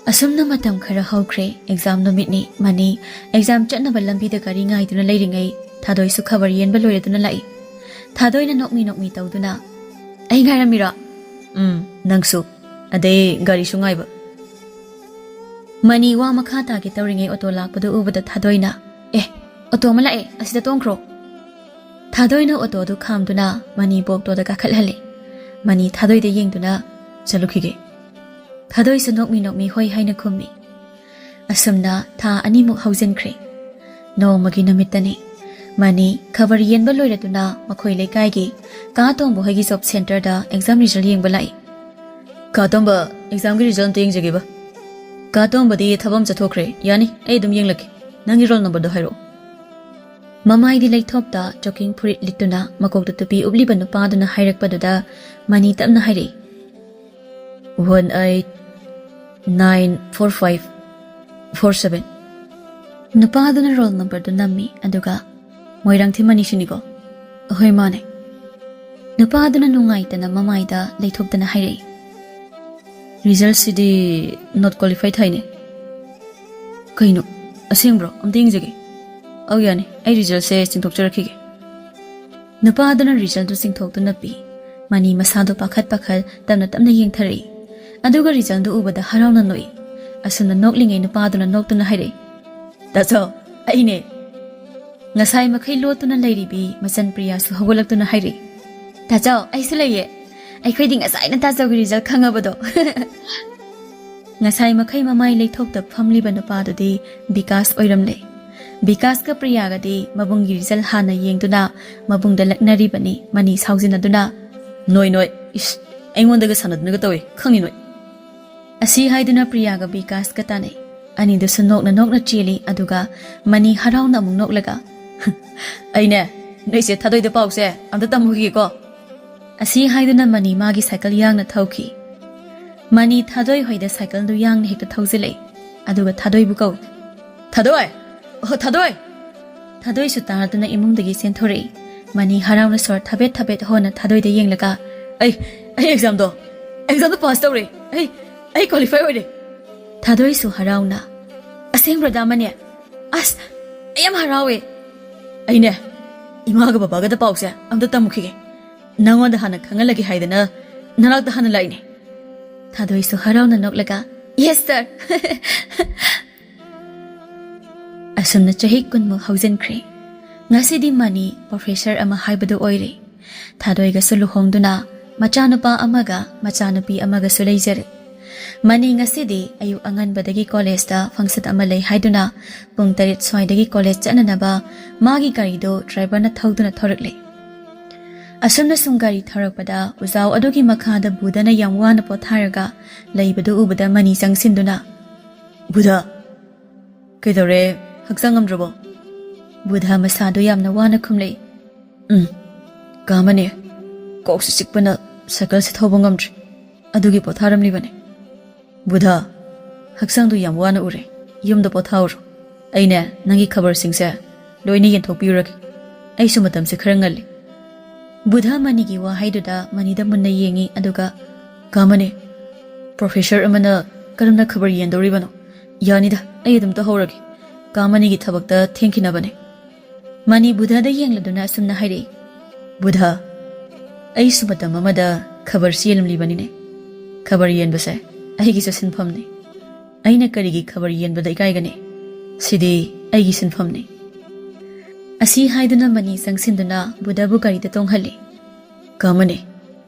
ꯑꯁꯨꯝꯅ ꯃꯇꯝ ꯈꯔ ꯍꯧꯈ꯭ꯔꯦ꯫ ꯑꯦꯛꯖꯥꯝ ꯅꯨꯃꯤꯠꯅꯤ꯫ ꯃꯅꯤ ꯑꯦꯛꯖꯥꯝ ꯆꯠꯅꯕ ꯂꯝꯕꯤꯗ ꯒꯥꯔꯤ ꯉꯥꯏꯗꯨꯅ ꯂꯩꯔꯤꯉꯩ ꯊꯥꯗꯣꯏꯁꯨ ꯈꯕꯔ ꯌꯦꯟꯕ ꯂꯣꯏꯔꯗꯨꯅ ꯂꯥꯛꯏ꯫ ꯊꯥꯗꯣꯏꯅ ꯅꯣꯛꯃꯤ ꯅꯣꯛꯃꯤ ꯇꯧꯗꯨꯅ, "ꯑꯩ ꯉꯥꯏꯔꯝꯃꯤꯔꯣ?" "ꯎꯝ, ꯅꯪꯁꯨ꯫ ꯑꯗꯩ ꯒꯥꯔꯤꯁꯨ ꯉꯥꯏꯕ꯫" ꯃꯅꯤ ꯋꯥ ꯃꯈꯥ ꯇꯥꯒꯦ ꯇꯧꯔꯤꯉꯩ ꯑꯣꯇꯣ ꯂꯥꯛꯄꯗꯨ ꯎꯕꯗ ꯊꯥꯗꯣꯏꯅ, "ꯑꯦ, ꯑꯣꯇꯣ ꯑꯃ ꯂꯥꯛꯑꯦ, ꯑꯁꯤꯗ ꯇꯣꯡꯈ꯭ꯔꯣ꯫" ꯊꯥꯗꯣꯏꯅ ꯑꯣꯇꯣꯗꯨ ꯈꯥꯝꯗꯨꯅ ꯃꯅꯤꯕꯨ ꯑꯣꯇꯣꯗ ꯀꯥꯈꯠꯍꯜꯂꯦ꯫ ꯃꯅꯤ ꯊꯥꯗꯣꯏꯗ ꯌꯦꯡꯗꯨꯅ, "ꯆꯠꯂꯨꯈꯤꯒꯦ꯫" ꯊꯥꯗꯣꯏꯁꯨ ꯅꯣꯛꯃꯤ ꯅꯣꯛꯃꯤ ꯍꯣꯏ ꯍꯥꯏꯅ ꯈꯨꯝꯃꯤ꯫ ꯑꯁꯨꯝꯅ ꯊꯥ ꯑꯅꯤꯃꯨꯛ ꯍꯧꯖꯤꯟꯈ꯭ꯔꯦ꯫ ꯅꯣꯡꯃꯒꯤ ꯅꯨꯃꯤꯠꯇꯅꯤ꯫ ꯃꯅꯤ ꯈꯕꯔ ꯌꯦꯟꯕ ꯂꯣꯏꯔꯗꯨꯅ ꯃꯈꯣꯏ ꯂꯩꯀꯥꯏꯒꯤ ꯀꯥ ꯇꯣꯝꯕ ꯍꯣꯏꯒꯤ ꯖꯣꯕ ꯁꯦꯟꯇꯔꯗ ꯑꯦꯛꯖꯥꯝ ꯔꯤꯖꯜ ꯌꯦꯡꯕ ꯂꯥꯛꯏ꯫ "ꯀꯥ ꯇꯣꯝꯕ, ꯑꯦꯛꯖꯥꯝꯒꯤ ꯔꯤꯖꯜ ꯑꯝꯇ ꯌꯦꯡꯖꯒꯦꯕ꯫ ꯀꯥ ꯇꯣꯝꯕꯗꯤ ꯊꯕꯛ ꯑꯃ ꯆꯠꯊꯣꯛꯈ꯭ꯔꯦ꯫ ꯌꯥꯅꯤ, ꯑꯩ ꯑꯗꯨꯝ ꯌꯦꯡꯂꯛꯀꯦ꯫ ꯅꯪꯒꯤ ꯔꯣꯜ ꯅꯝꯕꯔꯗꯣ ꯍꯥꯏꯔꯛꯑꯣ꯫" ꯃꯃꯥꯏꯗꯤ ꯂꯩꯊꯣꯞꯇ ꯖꯣꯀꯤꯡ ꯐꯨꯔꯤꯠ ꯂꯤꯠꯇꯨꯅ ꯃꯀꯣꯛꯇ ꯇꯨꯄꯤ ꯎꯞꯂꯤꯕ ꯅꯨꯄꯥꯗꯨꯅ ꯍꯥꯏꯔꯛꯄꯗꯨꯗ ꯃꯅꯤ ꯇꯞꯅ ꯍꯥꯏꯔꯛꯏ, "one eight nine four five four seven꯫" ꯅꯨꯄꯥꯗꯨꯅ ꯔꯣꯜ ꯅꯝꯕꯔꯗꯨ ꯅꯝꯃꯤ, ꯑꯗꯨꯒ, "ꯃꯣꯏꯔꯥꯡꯊꯦꯝ ꯃꯅꯤꯁꯤꯅꯤꯀꯣ?" "ꯑꯍꯣꯏ, ꯃꯥꯅꯦ꯫" ꯅꯨꯄꯥꯗꯨꯅ ꯅꯨꯡꯉꯥꯏꯇꯅ ꯃꯃꯥꯏꯗ ꯂꯩꯊꯣꯛꯇꯅ ꯍꯥꯏꯔꯛꯏ, "ꯔꯤꯖꯜꯁꯤꯗꯤ ꯅꯣꯠ ꯀ꯭ꯋꯥꯂꯤꯐꯥꯏ ꯊꯥꯏꯅꯦ꯫" "ꯀꯩꯅꯣ? ꯑꯁꯦꯡꯕ꯭ꯔꯣ? ꯑꯝꯇ ꯌꯦꯡꯖꯒꯦ꯫" "ꯑꯧ, ꯌꯥꯅꯤ, ꯑꯩ ꯔꯤꯖꯜꯁꯦ ꯆꯤꯡꯊꯣꯛꯆꯔꯛꯈꯤꯒꯦ꯫" ꯅꯨꯄꯥꯗꯨꯅ ꯔꯤꯖꯜꯗꯨ ꯆꯤꯡꯊꯣꯛꯇꯨꯅ ꯄꯤ꯫ ꯃꯅꯤ ꯃꯁꯥꯗꯨ ꯄꯥꯈꯠ ꯄꯥꯈꯠ ꯇꯞꯅ ꯇꯞꯅ ꯌꯦꯡꯊꯔꯛꯏ꯫ ꯑꯗꯨꯒ ꯔꯤꯖꯜꯗꯨ ꯎꯕꯗ ꯍꯔꯥꯎꯅ ꯅꯣꯛꯏ꯫ ꯑꯁꯨꯝꯅ ꯅꯣꯛꯂꯤꯉꯩ ꯅꯨꯄꯥꯗꯨꯅ ꯅꯣꯛꯇꯨꯅ ꯍꯥꯏꯔꯛꯏ, "ꯇꯥꯆꯧ, ꯑꯩꯅꯦ꯫ ꯉꯁꯥꯏ ꯃꯈꯩ ꯂꯣꯠꯇꯨꯅ ꯂꯩꯔꯤꯕꯤ ꯃꯆꯟ ꯄ꯭ꯔꯤꯌꯥꯁꯨ ꯍꯧꯒꯠꯂꯛꯇꯨꯅ ꯍꯥꯏꯔꯛꯏ, "ꯇꯥꯆꯧ, ꯑꯩꯁꯨ ꯂꯩꯌꯦ꯫ ꯑꯩꯈꯣꯏꯗꯤ ꯉꯁꯥꯏꯅ ꯇꯥꯆꯧꯒꯤ ꯔꯤꯖꯜ ꯈꯪꯉꯕꯗꯣ꯫" ꯉꯁꯥꯏ ꯃꯈꯩ ꯃꯃꯥꯏ ꯂꯩꯊꯣꯛꯇ ꯐꯝꯂꯤꯕ ꯅꯨꯄꯥꯗꯨꯗꯤ ꯕꯤꯀꯥꯁ ꯑꯣꯏꯔꯝꯂꯦ꯫ ꯕꯤꯀꯥꯁꯀ ꯄ꯭ꯔꯤꯌꯥꯒꯗꯤ ꯃꯕꯨꯡꯒꯤ ꯔꯤꯖꯜ ꯍꯥꯟꯅ ꯌꯦꯡꯗꯨꯅ ꯃꯕꯨꯡꯗ ꯂꯛꯅꯔꯤꯕꯅꯤ꯫ ꯃꯅꯤ ꯁꯥꯎꯖꯤꯟꯅꯗꯨꯅ, "ꯅꯣꯏ, ꯅꯣꯏ, ꯏꯁ, ꯑꯩꯉꯣꯟꯗꯒ ꯁꯥꯟꯅꯗꯨꯅꯒ ꯇꯧꯏ, ꯈꯪꯉꯤ ꯅꯣꯏ꯫" ꯑꯁꯤ ꯍꯥꯏꯗꯨꯅ ꯄ꯭ꯔꯤꯌꯥꯒ ꯕꯤꯀꯥꯁꯀ ꯇꯥꯟꯅꯩ꯫ ꯑꯅꯤꯗꯨꯁꯨ ꯅꯣꯛꯅ ꯅꯣꯛꯅ ꯆꯦꯜꯂꯤ, ꯑꯗꯨꯒ ꯃꯅꯤ ꯍꯔꯥꯎꯅ ꯑꯃꯨꯛ ꯅꯣꯛꯂꯒ, "ꯑꯩꯅꯦ, ꯅꯣꯏꯁꯦ ꯊꯥꯗꯣꯏꯗ ꯄꯥꯎꯁꯦ ꯑꯝꯇ ꯇꯝꯃꯨꯈꯤꯒꯦꯀꯣ꯫" ꯑꯁꯤ ꯍꯥꯏꯗꯨꯅ ꯃꯅꯤ ꯃꯥꯒꯤ ꯁꯥꯏꯀꯜ ꯌꯥꯡꯅ ꯊꯧꯈꯤ꯫ ꯃꯅꯤ ꯊꯥꯗꯣꯏ ꯍꯣꯏꯗ ꯁꯥꯏꯀꯜꯗꯨ ꯌꯥꯡꯅ ꯍꯦꯛꯇ ꯊꯧꯖꯤꯜꯂꯛꯏ꯫ ꯑꯗꯨꯒ ꯊꯥꯗꯣꯏꯕꯨ ꯀꯧꯏ, "ꯊꯥꯗꯣꯏ! ꯑꯣ, ꯊꯥꯗꯣꯏ!" ꯊꯥꯗꯣꯏꯁꯨ ꯇꯥꯔꯗꯨꯅ ꯏꯃꯨꯡꯗꯒꯤ ꯆꯦꯟꯊꯣꯔꯛꯏ꯫ ꯃꯅꯤ ꯍꯔꯥꯎꯅ ꯁꯣꯔ ꯊꯕꯦꯠ ꯊꯕꯦꯠ ꯍꯣꯟꯅ ꯊꯥꯗꯣꯏꯗ ꯌꯦꯡꯂꯒ, "ꯑꯩ, ꯑꯩ ꯑꯦꯛꯖꯥꯝꯗꯣ, ꯑꯦꯛꯖꯥꯝꯗꯣ ꯄꯥꯁ ꯇꯧꯔꯦ꯫ ꯑꯩ, ꯑꯩ ꯀ꯭ꯋꯥꯂꯤꯐꯥꯏ ꯑꯣꯏꯔꯦ꯫" ꯊꯥꯗꯣꯏꯁꯨ ꯍꯔꯥꯎꯅ, "ꯑꯁꯦꯡꯕ꯭ꯔꯣꯗ ꯃꯅꯤ? ꯑꯁ, ꯑꯩ ꯌꯥꯝ ꯍꯔꯥꯎꯋꯦ꯫" "ꯑꯩꯅꯦ, ꯏꯃꯥꯒ ꯕꯕꯥꯒꯗ ꯄꯥꯎꯁꯦ ꯑꯝꯇ ꯇꯝꯃꯨꯈꯤꯒꯦ꯫ ꯅꯪꯉꯣꯟꯗ ꯍꯥꯟꯅ ꯈꯪꯍꯜꯂꯒꯦ ꯍꯥꯏꯗꯅ ꯅꯅꯥꯛꯇ ꯍꯥꯟꯅ ꯂꯥꯛꯏꯅꯦ꯫" ꯊꯥꯗꯣꯏꯁꯨ ꯍꯔꯥꯎꯅ ꯅꯣꯛꯂꯒ, "Yes, sir!" ꯑꯁꯨꯝꯅ ꯆꯍꯤ ꯀꯨꯟꯃꯨꯛ ꯍꯧꯖꯤꯟꯈ꯭ꯔꯦ꯫ ꯉꯁꯤꯗꯤ ꯃꯅꯤ ꯄ꯭ꯔꯣꯐꯦꯁꯔ ꯑꯃ ꯍꯥꯏꯕꯗꯨ ꯑꯣꯏꯔꯦ꯫ ꯊꯥꯗꯣꯏꯒꯁꯨ ꯂꯨꯍꯣꯡꯗꯨꯅ ꯃꯆꯥꯅꯨꯄꯥ ꯑꯃꯒ ꯃꯆꯥꯅꯨꯄꯤ ꯑꯃꯒꯁꯨ ꯂꯩꯖꯔꯦ꯫ ꯃꯅꯤ ꯉꯁꯤꯗꯤ ꯑꯌꯨꯛ ꯑꯉꯟꯕꯗꯒꯤ ꯀꯣꯂꯦꯖꯇ ꯐꯪꯁꯟ ꯑꯃ ꯂꯩ ꯍꯥꯏꯗꯨꯅ ꯄꯨꯡ ꯇꯔꯦꯠ ꯁ꯭ꯋꯥꯏꯗꯒꯤ ꯀꯣꯂꯦꯖ ꯆꯠꯅꯅꯕ ꯃꯥꯒꯤ ꯒꯥꯔꯤꯗꯣ ꯗ꯭ꯔꯥꯏꯚꯔꯅ ꯊꯧꯗꯨꯅ ꯊꯧꯔꯛꯂꯦ꯫ ꯑꯁꯨꯝꯅ ꯁꯨꯝ ꯒꯥꯔꯤ ꯊꯧꯔꯛꯄꯗ ꯎꯖꯥꯎ ꯑꯗꯨꯒꯤ ꯃꯈꯥꯗ ꯕꯨꯙꯅ ꯌꯥꯝ ꯋꯥꯅ ꯄꯣꯊꯥꯔꯒ ꯂꯩꯕꯗꯨ ꯎꯕꯗ ꯃꯅꯤ ꯆꯪꯁꯤꯟꯗꯨꯅ, "ꯕꯨꯙ, ꯀꯩꯗꯧꯔꯦ? ꯍꯛꯆꯥꯡ ꯉꯝꯗ꯭ꯔꯕꯣ?" ꯕꯨꯙ ꯃꯁꯥꯗꯣ ꯌꯥꯝꯅ ꯋꯥꯅ ꯈꯨꯝꯂꯛꯏ꯫ "ꯎꯝ, ꯀꯥ ꯑꯃꯅꯦ, ꯀꯣꯛꯁꯤ ꯆꯤꯛꯄꯅ ꯁꯥꯏꯀꯜꯁꯦ ꯊꯧꯕ ꯉꯝꯗ꯭ꯔꯦ꯫ ꯑꯗꯨꯒꯤ ꯄꯣꯊꯥꯔꯝꯂꯤꯕꯅꯦ꯫" "ꯕꯨꯙ, ꯍꯛꯆꯥꯡꯗꯨ ꯌꯥꯝ ꯋꯥꯅ ꯎꯔꯦ꯫ ꯌꯨꯝꯗ ꯄꯣꯊꯥꯎꯔꯣ꯫ ꯑꯩꯅꯦ ꯅꯪꯒꯤ ꯈꯕꯔꯁꯤꯡꯁꯦ ꯂꯣꯏꯅ ꯌꯦꯟꯊꯣꯛꯄꯤꯔꯨꯔꯒꯦ꯫ ꯑꯩꯁꯨ ꯃꯇꯝꯁꯦ ꯈꯔ ꯉꯜꯂꯤ꯫" ꯕꯨꯙ ꯃꯅꯤꯒꯤ ꯋꯥꯍꯩꯗꯨꯗ ꯃꯅꯤꯗ ꯃꯨꯟꯅ ꯌꯦꯡꯉꯤ, ꯑꯗꯨꯒ, "ꯀꯥ ꯑꯃꯅꯦ, ꯄ꯭ꯔꯣꯐꯦꯁꯔ ꯑꯃꯅ ꯀꯔꯝꯅ ꯈꯕꯔ ꯌꯦꯟꯗꯧꯔꯤꯕꯅꯣ? ꯌꯥꯅꯤꯗ, ꯑꯩ ꯑꯗꯨꯝ ꯇꯧꯍꯧꯔꯒꯦ꯫ ꯀꯥ ꯑꯃꯅꯤꯒꯤ ꯊꯕꯛꯇ ꯊꯦꯡꯈꯤꯅꯕꯅꯦ꯫" ꯃꯅꯤ ꯕꯨꯙꯗ ꯌꯦꯡꯂꯗꯨꯅ ꯑꯁꯨꯝꯅ ꯍꯥꯏꯔꯛꯏ, "ꯕꯨꯙ, ꯑꯩꯁꯨ ꯃꯇꯝ ꯑꯃꯗ ꯈꯕꯔꯁꯤ ꯌꯦꯜꯂꯝꯂꯤꯕꯅꯤꯅꯦ꯫ ꯈꯕꯔ ꯌꯦꯟꯕꯁꯦ ꯑꯩꯒꯤꯁꯨ ꯁꯤꯟꯐꯝꯅꯤ꯫ ꯑꯩꯅ ꯀꯔꯤꯒꯤ ꯈꯕꯔ ꯌꯦꯟꯕꯗ ꯏꯀꯥꯏꯒꯅꯤ? ꯁꯤꯗꯤ ꯑꯩꯒꯤ ꯁꯤꯟꯐꯝꯅꯤ꯫" ꯑꯁꯤ ꯍꯥꯏꯗꯨꯅ ꯃꯅꯤ ꯆꯪꯁꯤꯟꯗꯨꯅ ꯕꯨꯙꯕꯨ ꯒꯥꯔꯤꯗ ꯇꯣꯡꯍꯜꯂꯤ꯫ "ꯀꯥ ꯑꯃꯅꯦ,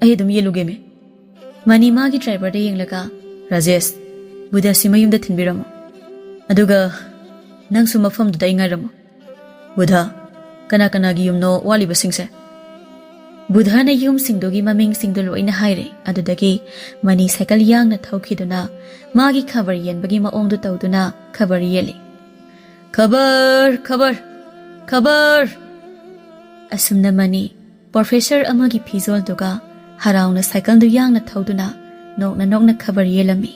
ꯑꯩ ꯑꯗꯨꯝ ꯌꯦꯜꯂꯨꯒꯦꯃꯦ꯫" ꯃꯅꯤ ꯃꯥꯒꯤ ꯗ꯭ꯔꯥꯏꯚꯔꯗ ꯌꯦꯡꯂꯒ, "ꯔꯥꯖꯦꯁ, ꯕꯨꯙꯁꯤ ꯃꯌꯨꯝꯗ ꯊꯤꯟꯕꯤꯔꯝꯃꯣ꯫ ꯑꯗꯨꯒ ꯅꯪꯁꯨ ꯃꯐꯝꯗꯨꯗ ꯑꯩ ꯉꯥꯏꯔꯝꯃꯣ꯫" "ꯕꯨꯙ, ꯀꯅꯥ ꯀꯅꯥꯒꯤ ꯌꯨꯝꯅꯣ ꯋꯥꯠꯂꯤꯕꯁꯤꯡꯁꯦ?" ꯕꯨꯙꯅ ꯌꯨꯝꯁꯤꯡꯗꯨꯒꯤ ꯃꯃꯤꯡꯁꯤꯡꯗꯨ ꯂꯣꯏꯅ ꯍꯥꯏꯔꯦ꯫ ꯑꯗꯨꯗꯒꯤ ꯃꯅꯤ ꯁꯥꯏꯀꯜ ꯌꯥꯡꯅ ꯊꯧꯈꯤꯗꯨꯅ ꯃꯥꯒꯤ ꯈꯕꯔ ꯌꯦꯟꯕꯒꯤ ꯃꯑꯣꯡꯗꯨ ꯇꯧꯗꯨꯅ ꯈꯕꯔ ꯌꯦꯜꯂꯤ꯫ "ꯈꯕꯔ, ꯈꯕꯔ, ꯈꯕꯔ!" ꯑꯁꯨꯝꯅ ꯃꯅꯤ ꯄ꯭ꯔꯣꯐꯦꯁꯔ ꯑꯃꯒꯤ ꯐꯤꯖꯣꯜꯗꯨꯒ ꯍꯔꯥꯎꯅ ꯁꯥꯏꯀꯜꯗꯨ ꯌꯥꯡꯅ ꯊꯧꯗꯨꯅ ꯅꯣꯛꯅ ꯅꯣꯛꯅ ꯈꯕꯔ ꯌꯦꯜꯂꯝꯃꯤ꯫